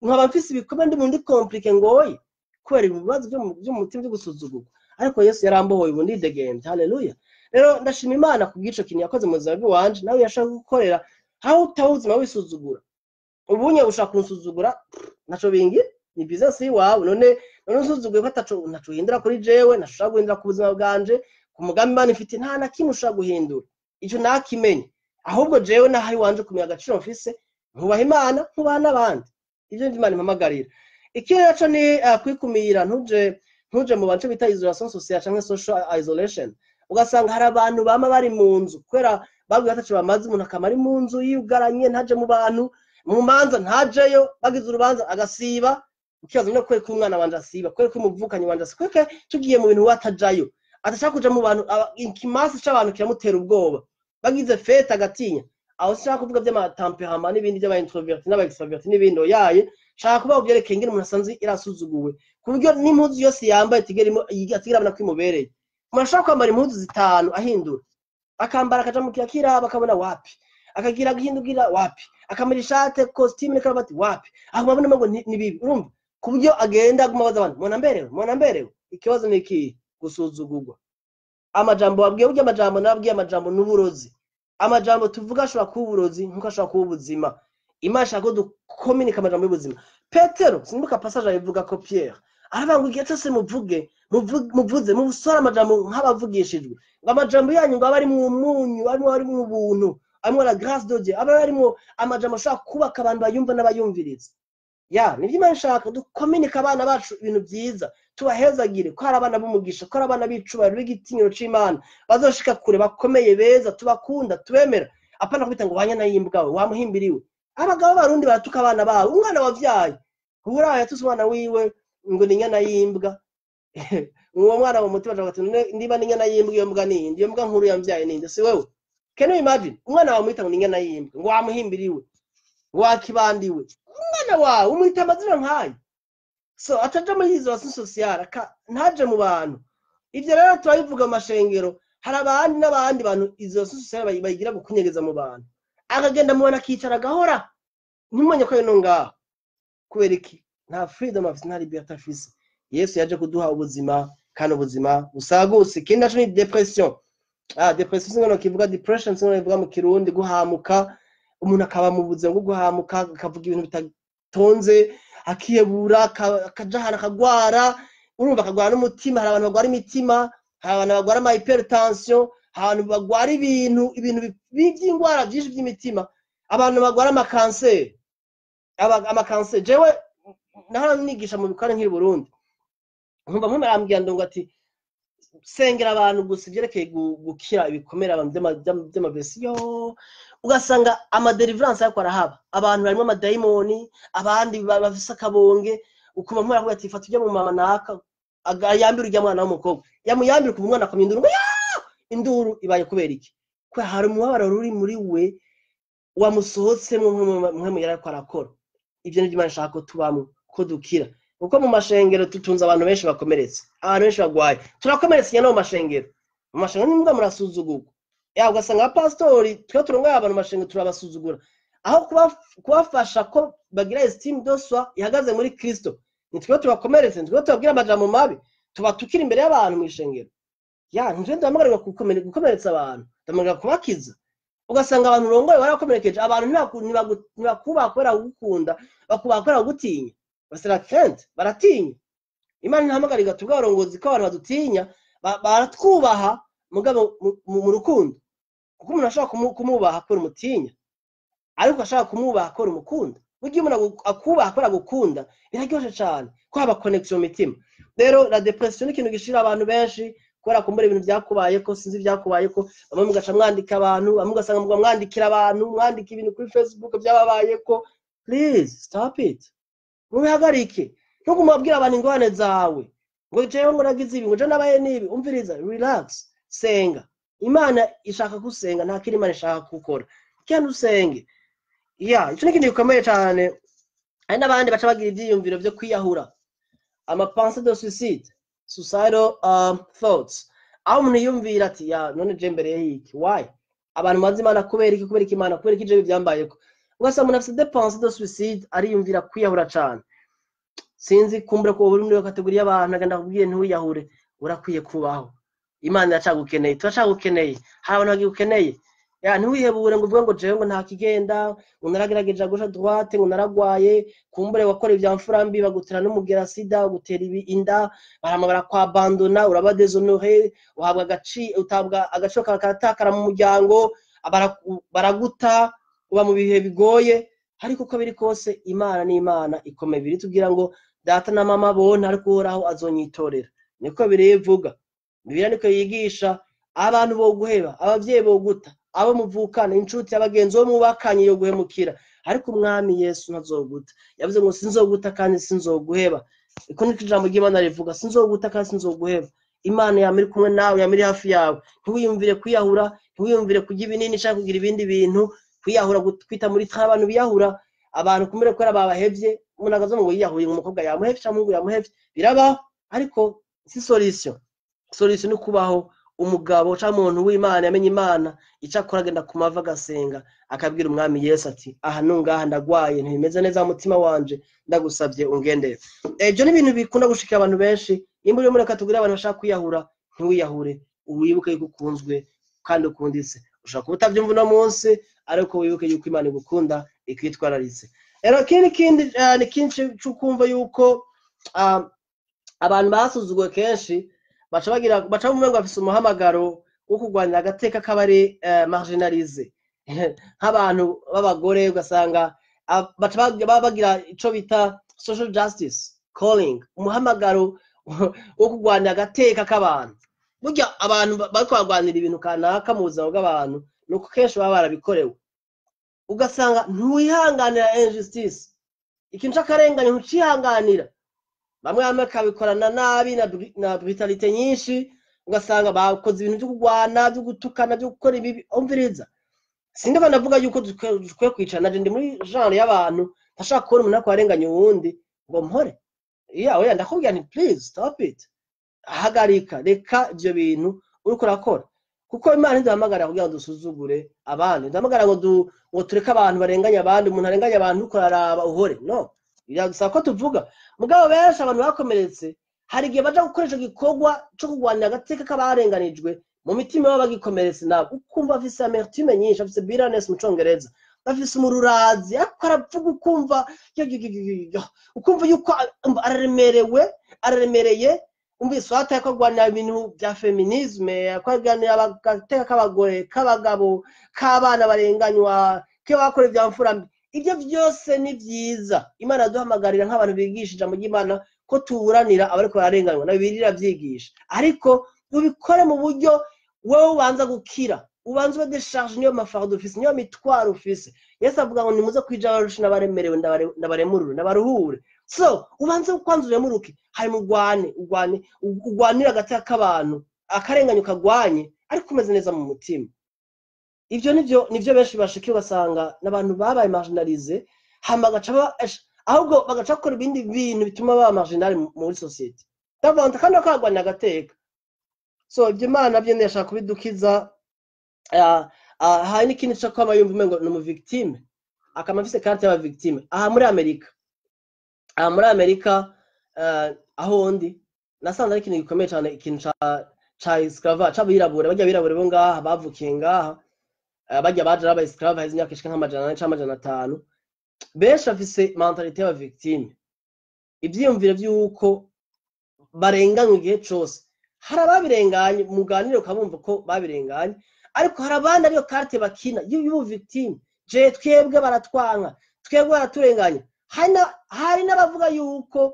nkaba mfise ibikomere, ndi mu ndi compliqué, ngoye kubera ibibazo vyo mu mutima vyo gusuzugurwa. Ariko Yesu yarambohoye, ubu ndidegemvye, haleluya. Rero ndashima Imana kubw'ico kintu yakoze mu buzima bw'iwanje. Nawe yashaka gukorera aho utaha ubuzima wisuzugura, ubunye ushaka kunsuzugura, ntaco bingira, ni business yiwawe. None unsuzuguye ko ataco, ntaco uhindura kuri jewe, ntaco ushaka guhindura ku buzima bwanje, ku mugambi Imana ifite, nta na kimwe ushaka guhindura. Ico nakimenye. Ahubwo jewe naho iwanje kumenya agaciro mfise, nkubaha Imana, nkubaha n'abandi. Ivyo nivyo Imana impamagarira. Ikindi naco ni kwikumira, ntuje mu bantu bita isolation sociale canke social isolation. Ugasanga hari abantu bama bari mu nzu kubera babwiwe ataco bamaze. Umuntu akama ari mu nzu yiyugaranye, ntaje mu bantu, mu manza ntajeyo, bagize urubanza agasiba. Ukibaza no kubera ko umwana wanje asiba, kubera ko umuvukanyi wanje asiba, kubera ko tugiye mu bintu we atajayo, adashaka kuja mu bantu, ikimasi c'abantu kiramutera ubwoba, bagize fête agatinya. Aho sinshaka kuvuga vy'ama tempérament n'ibindi vy'aba introverti n'aba extraverti n'ibindi, oyaye. Nshaka kuvuga kuvyerekeye ingene umuntu asanzwe irasuzuguwe, ku buryo n'impuzu yose yambaye atigera abona ko imubereye. Umuntu ashobora kwambara impuzu zitanu ahindura, akambara akaja mu kiraba akabona wapi, akagira agahindukira wapi, akamara ishati, costume n'ikaruvati wapi, aguma abona ngo ni bibi. Urumva ku buryo agenda aguma abaza abantu: "Mubona mberewe? Mubona mberewe?" Ikibazo ni ikihe? Gusuzugurwa, amajambo wabwiye. Burya amajambo nabwiye, amajambo n'uburozi. Amajambo tuvuga ashobora kuba uburozi nkuko ashobora kuba ubuzima. Imana ishaka ko dukominika amajambo y'ubuzima. Petero, sinibuka passage abivuga ko, Pierre aravuga ngo igihe cyose muvuge, muvuze mubusore amajambo nk'abavugishijwe, ngo amajambo yanyu ngo abe ari mu munyu, arimo ari mu buntu, arimo la grâce de Dieu, abe arimo amajambo ashobora kubaka abantu bayumva n'abayumviriza. Ya nibyo Imana ishaka, dukominika abana bacu ibintu byiza, tubahezagire ko hari abana b'umugisha, ko hari abana b'icubahiro, b'igitinyiro c'Imana, bazoshika kure, bakomeye, beza, tubakunda, tubemera. Apana kubita ngo wanyana y'imbwa we, wamuhimbiriwe. Abagabo b'Abarundi baratuka abana babo. Umwana wavyaye uburayi yatuse umwana wiwe ngo ni inyana y'imbwa. Uwo mwana mu mutima avuga ati: "None niba ni inyana y'imbwa, iyo mbwa ninde? Iyo mbwa nkuru yamvyaye ninde? Si wewe?" Can you imagine umwana wawe mwita ngo ni inyana y'imbwa, ngo wamuhimbiriwe, ngo wakibandiwe? Umwana wawe umwita amazina nk'ayo. So ataja muri isolation sociale, ntaje mu bantu. Ivyo rero turabivuga mu mashengero. Hari abandi n'abandi bantu izo sociale bayigira gukunyegeza mu bantu, akagenda mu bantu akicara agahora, ntimumenye ko ari no ngaho. Kubera iki? Nta freedom afise, nta liberté afise. Yesu yaje kuduha ubuzima, kandi ubuzima busagutse. Ikindi naco ni dépression. Dépression singono kivuga, depression singono kivuga mu Kirundi, guhamuka. Umuntu akaba mu buzima bwo guhamuka, akavuga ibintu bitatonze, akiyebura, akaja ahantu akagwara. Urumva, akagwara n'umutima. Hari abantu bagwara imitima, hari abantu bagwara ama hypertension, hari abantu bagwara ibintu by'indwara byinshi by'imitima, abantu bagwara amakanseri, amakanseri. Jewe nahora nigisha mu bikora nk'i Burundi, nkumva mpamwe arambwira ndongo ati: "Sengera abantu gusa ivyerekeye gukira ibikomere abantu vy'amavesi." Yo, ugasanga ama délivrance ariko arahaba, abantu barimo amadayimoni, abandi bafise akabonge. Ukuma mpamwe aravuga ati: "Fata ujya mu mama naka yambira ujya mwana w'umukobwa." Yamuyambira, kuva umwana akamya induru ngo "Yaa!" Induru ibaye kubera iki? Kubera hari umubabaro ruri muri we wamusohotsemwo. Mwe yari ariko arakora ivyo. Nivyo Imana ishaka ko tubamwo, ko dukira, kuko mu mashengero tutunze abantu benshi bakomeretse, abantu benshi bagwaye. Turakomeretse no mu mashengero. Mu mashengero nimbwa murasuzugurwa. Ya, ugasanga abapasitori twe turongoye abantu mu mashengero turabasuzugura, aho kubafasha ko bagira estime de soi ihagaze muri Kristo. Ni twe tubakomeretse, ni twe tubabwira amajambo mabi, tubatukira imbere y'abantu mu ishengero. Ya, ntitwe duhamagarirwa gukomeretsa abantu, duhamagarirwa kubakiza. Ugasanga abantu urongoye barakomerekeje. Abantu ntibakubaha kubera kugukunda, bakubaha kubera kugutinya. Bafise la crainte, baratinya. Imana ntihamagarirwa tubwe abarongozi ko abantu badutinya. Baratwubaha mugabo mu rukundo, kuko umuntu ashobora kumwubaha kubera umutinya, ariko ashaka kumwubaha kubera umukunda. Burya iyo umuntu akubaha kubera agukunda, biraryoshe cane ko haba connection mu mitima. Rero la dépression ni ikintu gishira abantu benshi kubera kumbura ibintu vyakubayeko, sinzi vyakubayeko. Bamwe mugaca mwandika abantu, bamwe ugasanga muga mwandikira abantu, mwandika ibintu kuri Facebook vyababayeko. Please stop it, mubihagarike. Ntugume wabwira abantu ingorane zawe ngo jewe ngo nagize ibi, ngo jewe nabaye n'ibi. Umviriza, relax, senga. Imana ishaka gusenga, nta kindi Imana ishaka gukora kandi usenge. Ya, ico ni ikintu gikomeye cane. Hari n'abandi baca bagira ivyiyumviro vyo kwiyahura, ama pensées de suicide, suicidal thoughts, aho umuntu yiyumvira ati: "Ya, none je mbere y'iki? Why abantu mazi Imana? Kubera iki? Kubera iki Imana? Kubera iki jewe vyambayeko?" Ugasanga umuntu afise des pensées de suicide, ariyumvira kwiyahura cane. Sinzi kumbura ko uri muri iyo catégorie y'abantu. Agenda kubwiye: ntiwiyahure, urakwiye kubaho. Imana iracagukeneye, turacagukeneye, hari abantu bagigukeneye. Ya, ntiwihebure ngo uvuge ngo jewe ngo nta kigenda, ngo naragerageje gauche, droite, ngo naragwaye. Kumbure wakora ivya mfura mbi, bagutera n'umugera sida, bagutera ibi inda, barama barakwabandona, uraba déshonoré, uhabwa utabwa agaciro kawe karatakara mu muryango, baraguta, uba mu bihe bigoye. Ariko uko biri kose, Imana ni Imana ikomeye. Biri tubwira ngo data na mama bonta, ariko Uhoraho azonyitorera. Niko birivuga, Bibiliya niko yigisha. Abantu boguheba, abavyeyi boguta, abo muvukana, inshuti, abagenzi bo mubakanye yo guhemukira, ariko Umwami Yesu ntazoguta. Yavuze ngo: "Sinzoguta kandi sinzoguheba." Iko niko ijambo ry'Imana rivuga: "Sinzoguta kandi sinzoguheba." Imana yama iri kumwe nawe, yama iri hafi yawe. Ntiwiyumvire kwiyahura, ntiwiyumvire kurya ibinini canke kugira ibindi bintu, kwiyahura, kwita muri tra. Abantu biyahura, abantu kumere kubera babahevye. Umuntu akaza ngo yiyahuye, ngo umukobwa yamuhevye canke umuhungu yamuhevye. Birabaho, ariko si solution. Solution ni kubaho umugabo canke umuntu w'Imana yamenye Imana, ico akora agenda ku mavi, agasenga, akabwira Umwami Yesu ati: "Aha nungaha ndagwaye, ntibimeze neza mu mutima wanje, ndagusavye ungendere." Ivyo ni ibintu bikunda gushikira abantu benshi. Nimba uri muri catégorie abantu bashaka kwiyahura, ntiwiyahure. Wibuke yuko ukunzwe kandi ukunditse. Ushobora kuba utavyumva uno munsi, ariko wibuke yuko Imana igukunda, ikwitwararitse. Rero ikindi kindi ni kinshi c'ukumva yuko abantu basuzuguwe kenshi baca bagira, baca bumva ngo bafise umuhamagaro wo kurwanira agateka k'abari marginalisé, nk'abantu b'abagore. Ugasanga baca baba bagira ico bita social justice calling, umuhamagaro wo kurwanira agateka k'abantu. Burya abantu bariko barwanira ibintu kanaka mu buzima bw'abantu, nuko kenshi baba barabikorewe. Ugasanga ntiwihanganira injustice, ikintu c'akarengane ntucihanganira. Bamwe bamwe bakabikorana nabi na brutalité nyinshi, ugasanga bakoze ibintu vyo kurwana, vyo gutukana, vyo gukora ibibi. Umviriza, sindiko ndavuga yuko dukwiye kwicara. Naje ndi muri genre y'abantu ntashaka kubona umuntu ariko arenganya uwundi ngo mpore. Iya, oya, ndakubwira nti: "Please stop it, hagarika, reka ivyo bintu uriko urakora." Kuko Imana ntiduhamagarira kugira ngo dusuzugure abandi, ntiduhamagarira ngo tureke abantu barenganye abandi. Umuntu arenganye abantu uriko uraraba uhore, no biragusaba ko tuvuga. Mugabo benshi abantu bakomeretse, hari igihe baja gukoresha igikorwa co kurwanira agateka k'abarenganijwe mu mitima baba bagikomeretse nabo, ukumva afise amertume nyinshi, afise bitterness mu Congereza, afise umururazi, ariko aravuga ukumva yo, yo, yo, yo, yo, ukumva yuko araremerewe, araremereye. Umvise wataye ko arwanira ibintu bya féminisme, ko arwanira agateka k'abagore, k'abagabo, k'abana barenganywa, k'abakora ibya mfura mbi, ibyo byose ni byiza. Imana yaduhamagarira nk'abantu bigisha ijambo ry'Imana ko tuburanira abariko bararenganywa, na Bibiliya iravyigisha, ariko ubikore mu buryo wowe ubanza gukira, ubanza ube déchargé. Niyo ma fardeaux ufise, niyo mitwaro ufise. Yesu avuga ngo: "Nimuze kwija abarushe n'abaremerewe, ndabaremurure, ndabaruhure." So ubanze kwanza uremuruke, hanyuma ugwane, ugwane, ugwanire agateka k'abantu, akarenganyo kagwanye, ariko umeze neza mu mutima. Ivyo nivyo benshi bashikiye, ugasanga n'abantu babaye marginalisé, hama bagaca ahubwo bagaca bakora ibindi bintu bituma baba marginal muri société davante, kandi bakagwanira agateka. So ibyo Imana navyo ndashaka kubidukiza. Hari n'ikindi co kwama yumva umengo ni umu victime, akama afise carte y'aba victime. Aha muri Amerika, aho ndi nasanze ari ikintu gikomeye cane, ikintu ca esclave c'abirabure. Barya birabure bo ngaha bavukiye ngaha, barya baje ari aba esclave haheze imyaka ishika nk'amajana 4 canke 500, benshi bafise mentalité y'aba victime, ivyiyumviro vy'uko barenganywa igihe cose. Hari ababirenganye, muganire ukabumva ko babirenganye, ariko hari abandi ariyo carte bakina y'ubu victime: je twebwe baratwanka, twebwe baraturenganya. Hari n'abavuga yuko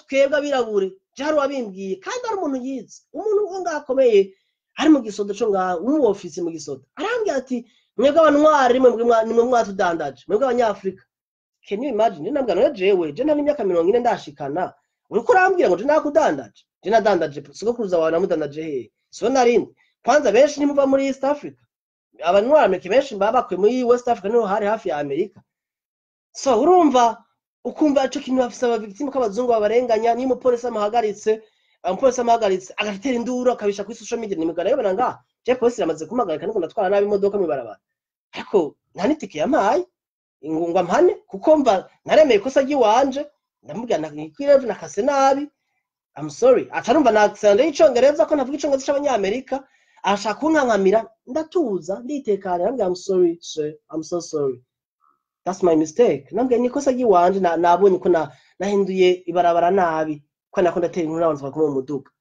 twebwe abirabure. Je hari uwabimbwiye, kandi ari umuntu yize, umuntu wo ngaho akomeye, ari mu gisoda co ngaho, umu officier mu gisoda, arambwira ati: "Mwebwe abantwari nimwe mwatudandaje, mwebwe Abanyafrika." Can you imagine? Nambwira: "None jewe, je nta n'imyaka 40 ndashikana, uriko urambwira ngo je nakudandaje? Je nadandaje sogokuruza wawe? Namudandaje hehe? So narindi kwanza benshi ntimuva muri East Africa. Abantwari Amerika benshi baba bakuye muri West Africa, niho hari hafi ya Amerika." So urumva, ukumva ico kintu bafise aba victime, ko abazungu babarenganya. Niyo umupolisi amuhagaritse agatera induru, akabisha kuri social media. Nimugana yobona ngaha, je polisi iramaze kumuhagarika niko ndatwara nabi imodoka mw'ibarabara, ariko nta n'itike yampaye ngo ampane, kuko mva naremeye ikosa ry'iwanje. Ndamubwira nkwirevye nakase nabi, I'm sorry. Aca arumva na accent y'Icongereza, ko ntavuga Icongereza c'Abanyamerika, arashaka kunkankamira. Ndatuza, nditekana, ndamubwira: "I'm sorry, sir, I'm so sorry, that's my mistake." Nambwira ni ikosa ry'iwanje, nabonye ko nahinduye ibarabara nabi, ko nako ndatera inkuru n'abantu bakoma mu muduga.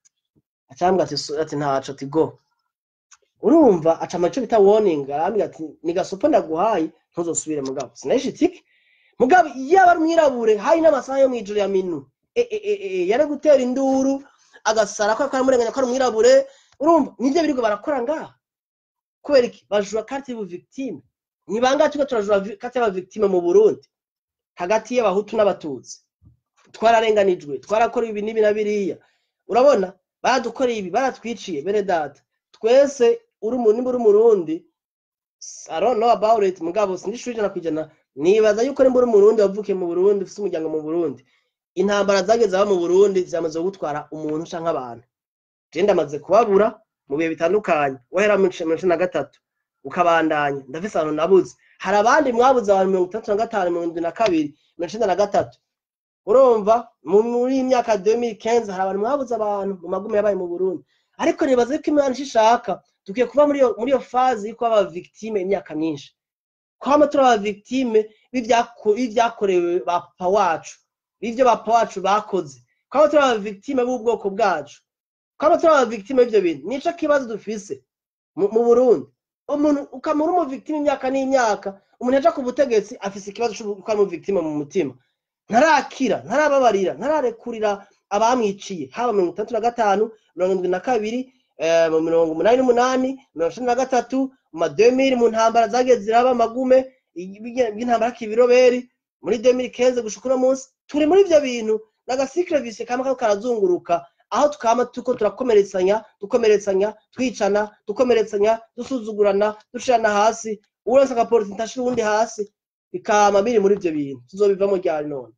Aca arambwira ati ati: "Ntaco," ati: "Go." Urumva, aca ama ico bita warning, arambwira ati: "Ni gasopo ndaguhaye, ntuzosubire." Mugabo sinahishe itike. Mugabo yaba ari umwirabure, hari n'amasaha yo mw'ijoro ya minu yari gutera induru, agasara ko aramurenganya ko ari umwirabure. Urumva, nivyo biriko barakora ngaha. Kubera iki bajura carte y'ubu victime? Ni bangahe turiko turajura carte y'aba victime mu Burundi hagati y'Abahutu n'Abatutsi? Twararenganijwe, twarakora ibi n'ibi na biriya, urabona baradukoreye ibi, baratwiciye bene data. Twese uri umuntu, nimba uri Umurundi, I don't know about it, mugabo sindishuri 100%, nibaza yuko nimba uri Umurundi wavukiye mu Burundi, ufise umuryango mu Burundi, intambara zageze aba mu Burundi zamaze gutwara umuntu canke abantu. Je ndamaze kubabura mu bihe bitandukanye, wahera mu 93 ukabandanya, ndafise abantu nabuze. Hari abandi mwabuze abantu 65, 72, 93. Urumva, muri iyi myaka 2015 hari abantu mwabuze abantu mu magume yabaye mu Burundi. Ariko nibaza yuko Imana ico ishaka, dukwiye kuva muri iyo phase yo kuba aba victime imyaka myinshi, kwama turi aba victime b'ivyakorewe ba papa wacu, b'ivyo ba papa wacu bakoze, kwama turi aba victime b'ubwoko bwacu, kwama turi aba victime b'ivyo bintu. Nico kibazo dufise mu Burundi. Umuntu ukama uri umu victime imyaka n'imyaka. Umuntu yaja ku butegetsi afise ikibazo c'uko ari umu victime mu mutima, ntarakira, ntarababarira, ntararekurira abamwiciye, haba 65, 72, mu 88, 93, mu ma 2000, mu ntambara zagiye ziraba, amagume y'intambara k'ibiroberi muri 2015 gushika uno munsi. Turi muri ivyo bintu n'aga cycle vicieux kama kariko karazunguruka, aho tukama tuko turakomeretsanya, dukomeretsanya, twicana, dukomeretsanya, dusuzugurana, dushirana hasi. Uwuronse agapolisi ntashira uwundi hasi, bikama biri muri ivyo bintu. Tuzobivamo ryari none?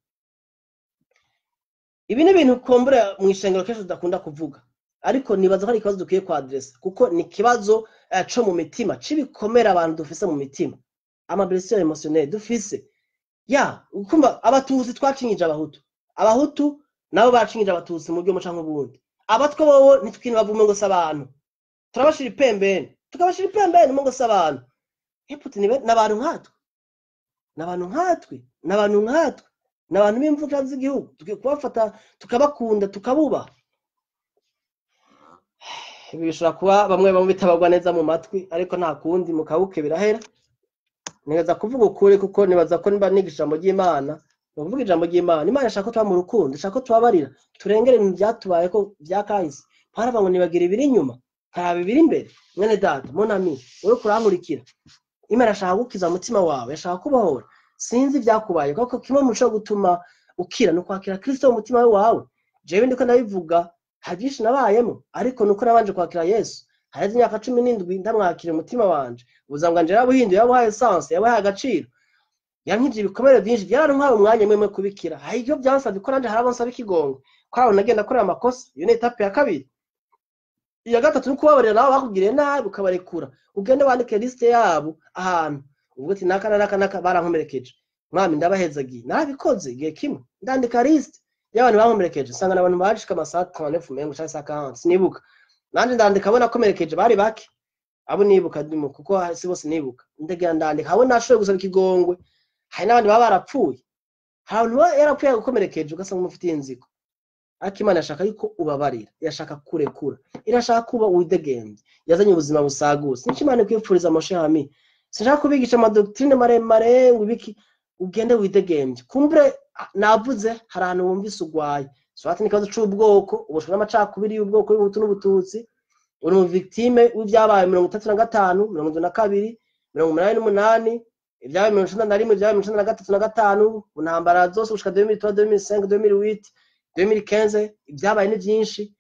Ibi ni ibintu kumbura mw'ishengero kenshi tudakunda kuvuga. Ariko nibaza ko ari ikibazo dukwiye kwadresa, kuko ni ikibazo co mu mitima, c'ibikomere abantu dufise mu mitima, ama blessures émotionnelles dufise. Ya kumva Abatutsi twacinyije Abahutu, Abahutu nabo bacinyije Abatutsi mu buryo canke ubundi. Abatwa bobo ntitwintu bavume ngo se abantu turabashira ipembeni, tukabashira ipembeni ngo se abantu. Eputi ni n'abantu nkatwe, n'abantu nkatwe, n'abantu nkatwe, n'abantu b'imvukira z'igihugu. Tukwiye kubafata tukabakunda, tukabubaha. Ibi bishobora kuba bamwe bamwe bitabagwa neza mu matwi, ariko nta kundi, mukabuke birahera. Nigeza kuvuga ukuri, kuko nibaza ko niba niga ijambo ry'Imana, ni ukuvuga ijambo ry'Imana. Imana ishaka ko tuba mu rukundo, ishaka ko tubabarira, turengere ibintu byatubaye ko byakahise. Paravuga ngo nibagira ibiri inyuma, nkaraba ibiri imbere. Mwene data, mon ami, wowe kurankurikira, Imana ashaka gukiza umutima wawe, ashaka kubohora. Sinzi ibyakubaye, kuko kimwe mu bishobora gutuma ukira ni ukwakira Kristo mu mutima wawe. Jewe ndiko ndabivuga, hari byinshi nabayemo, ariko nuko nabanje kwakira Yesu. Haheze imyaka 17 ndamwakira umutima wanje, ubuzima bwanje yarabuhinduye, yabuhaye essence, yabuhaye agaciro, yankije ibikomere byinshi. Byarantwaye umwanya mwemwe kubikira. Hari ibyo byansabye ko nanje harabo nsaba ikigongo, ko hari nagenda akorera amakosa. Iyo ni étape ya kabiri. Iya gatatu ni kubabarira nabo bakugiriye nabi, ukabarekura. Ugende wandike liste yabo ahantu, uvuga uti: "Naka naka naka barankomerekeje, mwami ndabahezagiye." Narabikoze igihe kimwe, ndandika liste y'abantu bankomerekeje, nsanga n'abantu bashika amasaha 39 mengo canke saa 40, sinibuka. Nanje ndandika abo nakomerekeje, bari bake abo nibuka ndimo, kuko si bose nibuka. Ndagenda ndandika abo nashoboye gusaba ikigongwe. Hari n'abandi baba barapfuye, hari abantu baba yarapfuye yagukomerekeje, ugasanga umufitiye inzigo. Ariko Imana irashaka yuko ubabarira, irashaka kurekura, irashaka kuba widegemvye, yazanye ubuzima busagutse. Nico Imana ikwifuriza, mon cher ami. Sinshaka kubigisha ama doctrines maremare ngo ibiki. Ugende widegemvye. Kumbure navuze hari ahantu wumvise ugwaye, soit n'ikibazo c'ubwoko, ubushwe n'amacakubiri y'ubwoko y'Ubuhutu n'Ubututsi, uri mu victime w'ivyabaye 35, 72, 88, ibyabaye 91, ibyabaye 93 na gatanu, mu ntambara zose gushika 2003, 2005, 2008, 2015. Ibyabaye ni byinshi,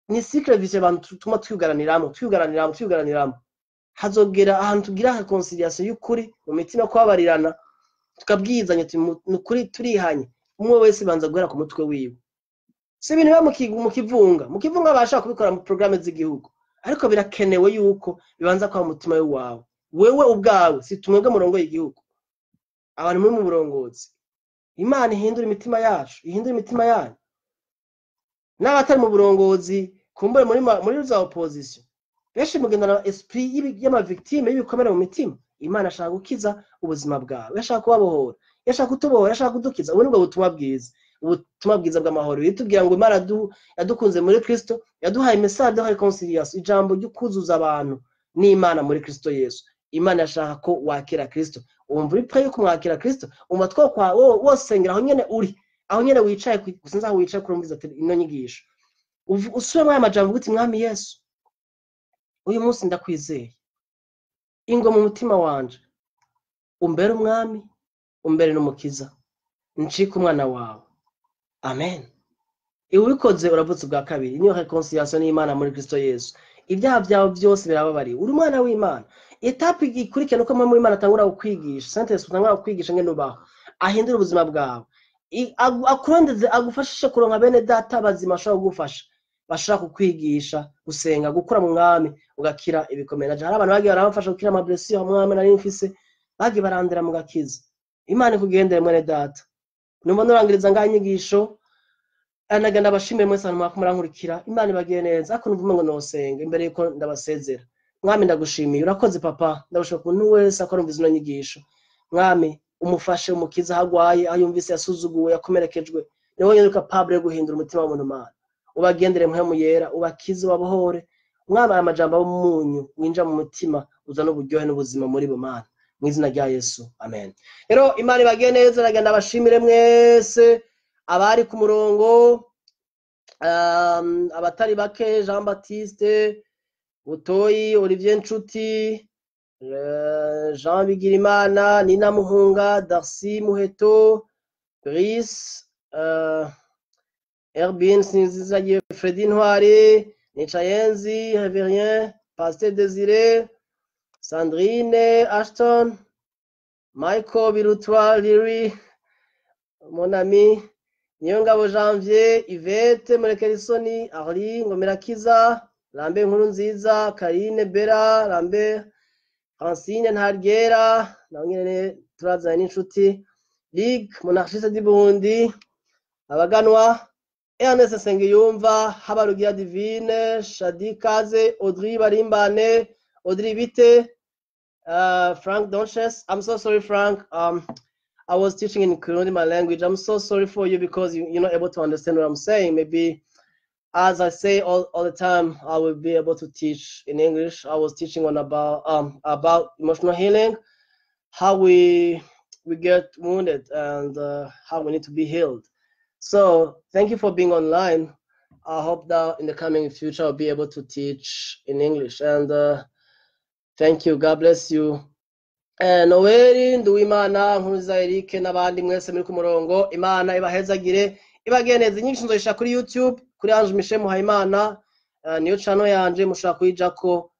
ni cycle vicieux abantu tuma twugaraniramo, twugaraniramo, twugaraniramo. Hazogera ahantu tugira réconciliation y'ukuri mu mitima, kubabarirana, tukabwizanya tuti ni ukuri turihanye. Umwe wese banza guhera ku mutwe wiwe. Si ibintu biba mu kivunga bashaka kubikora mu porogaramu z'igihugu, ariko birakenewe yuko bibanza kuba mu mutima wawe wewe ubwawe. Si tumwebwe murongo y'igihugu, abantu muri mu burongozi. Imana ihindura imitima yacu, ihindura imitima yanyu. N'abatari mu burongozi, kumbure muri za opposition, benshi mugendana esprit y'ama victimes y'ibikomere mu mitima. Imana ashaka gukiza ubuzima bwawe, ashaka kubabohora, yashaka kutubohora, ashaka kudukiza. Ubu nibwo butumwa bwiza, ubutumwa bwiza bw'amahoro. Bitubwira ngo Imana yadukunze muri Kristo, yaduhaye message de réconciliation, ijambo ryo kuzuza abantu n'Imana muri Kristo Yesu. Imana yashaka ko wakira Kristo. Wumva uri prêt yo kumwakira Kristo? Umva twokwa wosengera aho nyene uri, aho nyene wicaye, sinzi aho wicaye kurumviza ino nyigisho. Usubiremo aya majambo uti: "Mwami Yesu, uyu munsi ndakwizeye, ingo mu mutima wanje, umbere umwami, umbere n'umukiza, ncike umwana wawe. Amen." Ibi ubikoze uravutse ubwa kabiri. Niyo réconciliation n'Imana muri Kristo Yesu. Ibyaha byawe byose birababariwe, uri umwana w'Imana. Étape ikurikira nuko mpamvu Imana atangura kukwigisha, Saint-Esprit atangura kukwigisha ngene ubaho, ahindura ubuzima bwawe, akurondeze, agufashishe kuronka bene data bazima ashobora kugufasha, bashobora kukwigisha gusenga, gukura mu mwami, ugakira ibikomere. Naje hari abantu bagiye baramfasha gukira ama blessures mwami nari mfise, bagiye barandera mu gakiza. Imana ikugendere, mwene data. Numva nurangiriza ngaho inyigisho. Anagenda abashimire mwese abantu mwako murankurikira. Imana ibagiye neza, ariko numva ngo nosenga imbere yuko ndabasezera. Mwami, ndagushimiye, urakoze papa. Ndagushima ukuntu wese akora umva zino nyigisho. Mwami, umufashe, umukize aho agwaye, aho yumvise yasuzuguwe, yakomerekejwe. Ni wowe nyine capable yo guhindura umutima w'umuntu. Mana, ubagendere, mpwemu yera, ubakize, ubabohore. Mwami, aya majambo aba umunyu winjira mu mutima, uzana uburyohe n'ubuzima muri bo. Mana, mu izina rya Yesu, amen. Rero Imana ibagiye neza. Ndagenda abashimire mwese abari ku murongo, abatari bake: Jean Baptiste Butoyi, Olivier Nshuti, Jean Bigirimana, Nina Muhunga, Darcy Muheto, Brice, Herbin Sinzizagiye, Fredy Ntwari, Nicayenzi Reverien, Pasteur Desire, Sandrine Ashton, Michael Birutwa, Liri, mon ami. Niyongabo Janvier, Yvette Murekerisoni, Arli Ngomirakiza, Lambert Nkurunziza, Karine Bera, Lambert, Francine Ntargera, nawe nyene turazanye n'inshuti, Ligue Monarchiste du Burundi, Abaganwa, Ernest Nsengiyumva, Habarugira Divine, Shadi Kaze, Audrey Barimbane, Audrey Bite, Frank Donches. I'm so sorry, Frank. I was teaching in Kirundi, my language. I'm so sorry for you because you're not able to understand what I'm saying. Maybe, as I say all the time, I will be able to teach in English. I was teaching on about emotional healing, how we get wounded and how we need to be healed. So thank you for being online. I hope that in the coming future I'll be able to teach in English. And thank you. God bless you. Noeli Nduwimana, Nkuruza Eric n'abandi mwese muri ku murongo, Imana ibahezagire, ibageneze. Inyigisho nzoyishira kuri YouTube kuri Ange Michel Muhayimana, niyo channel yanje mushobora kuyijako,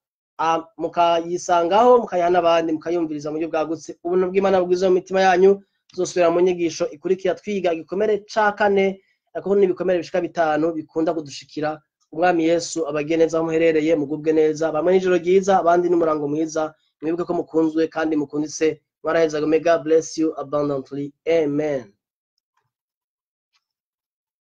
mukayisangaho, mukayiha n'abandi, mukayumviriza mu buryo bwagutse. Ubuntu bw'Imana bwiza mu mitima yanyu. Tuzosubira mu nyigisho ikurikira twiga igikomere ca kane, kuko n'ibikomere bishika bitanu bikunda kudushikira. Umwami Yesu abageneza aho muherereye, mugubwe neza. Bamwe n'ijoro ryiza, abandi n'umurango mwiza. Mwibuke ko mukunzwe kandi mukunditse. Mwaraheza. May God bless you abundantly. Amen.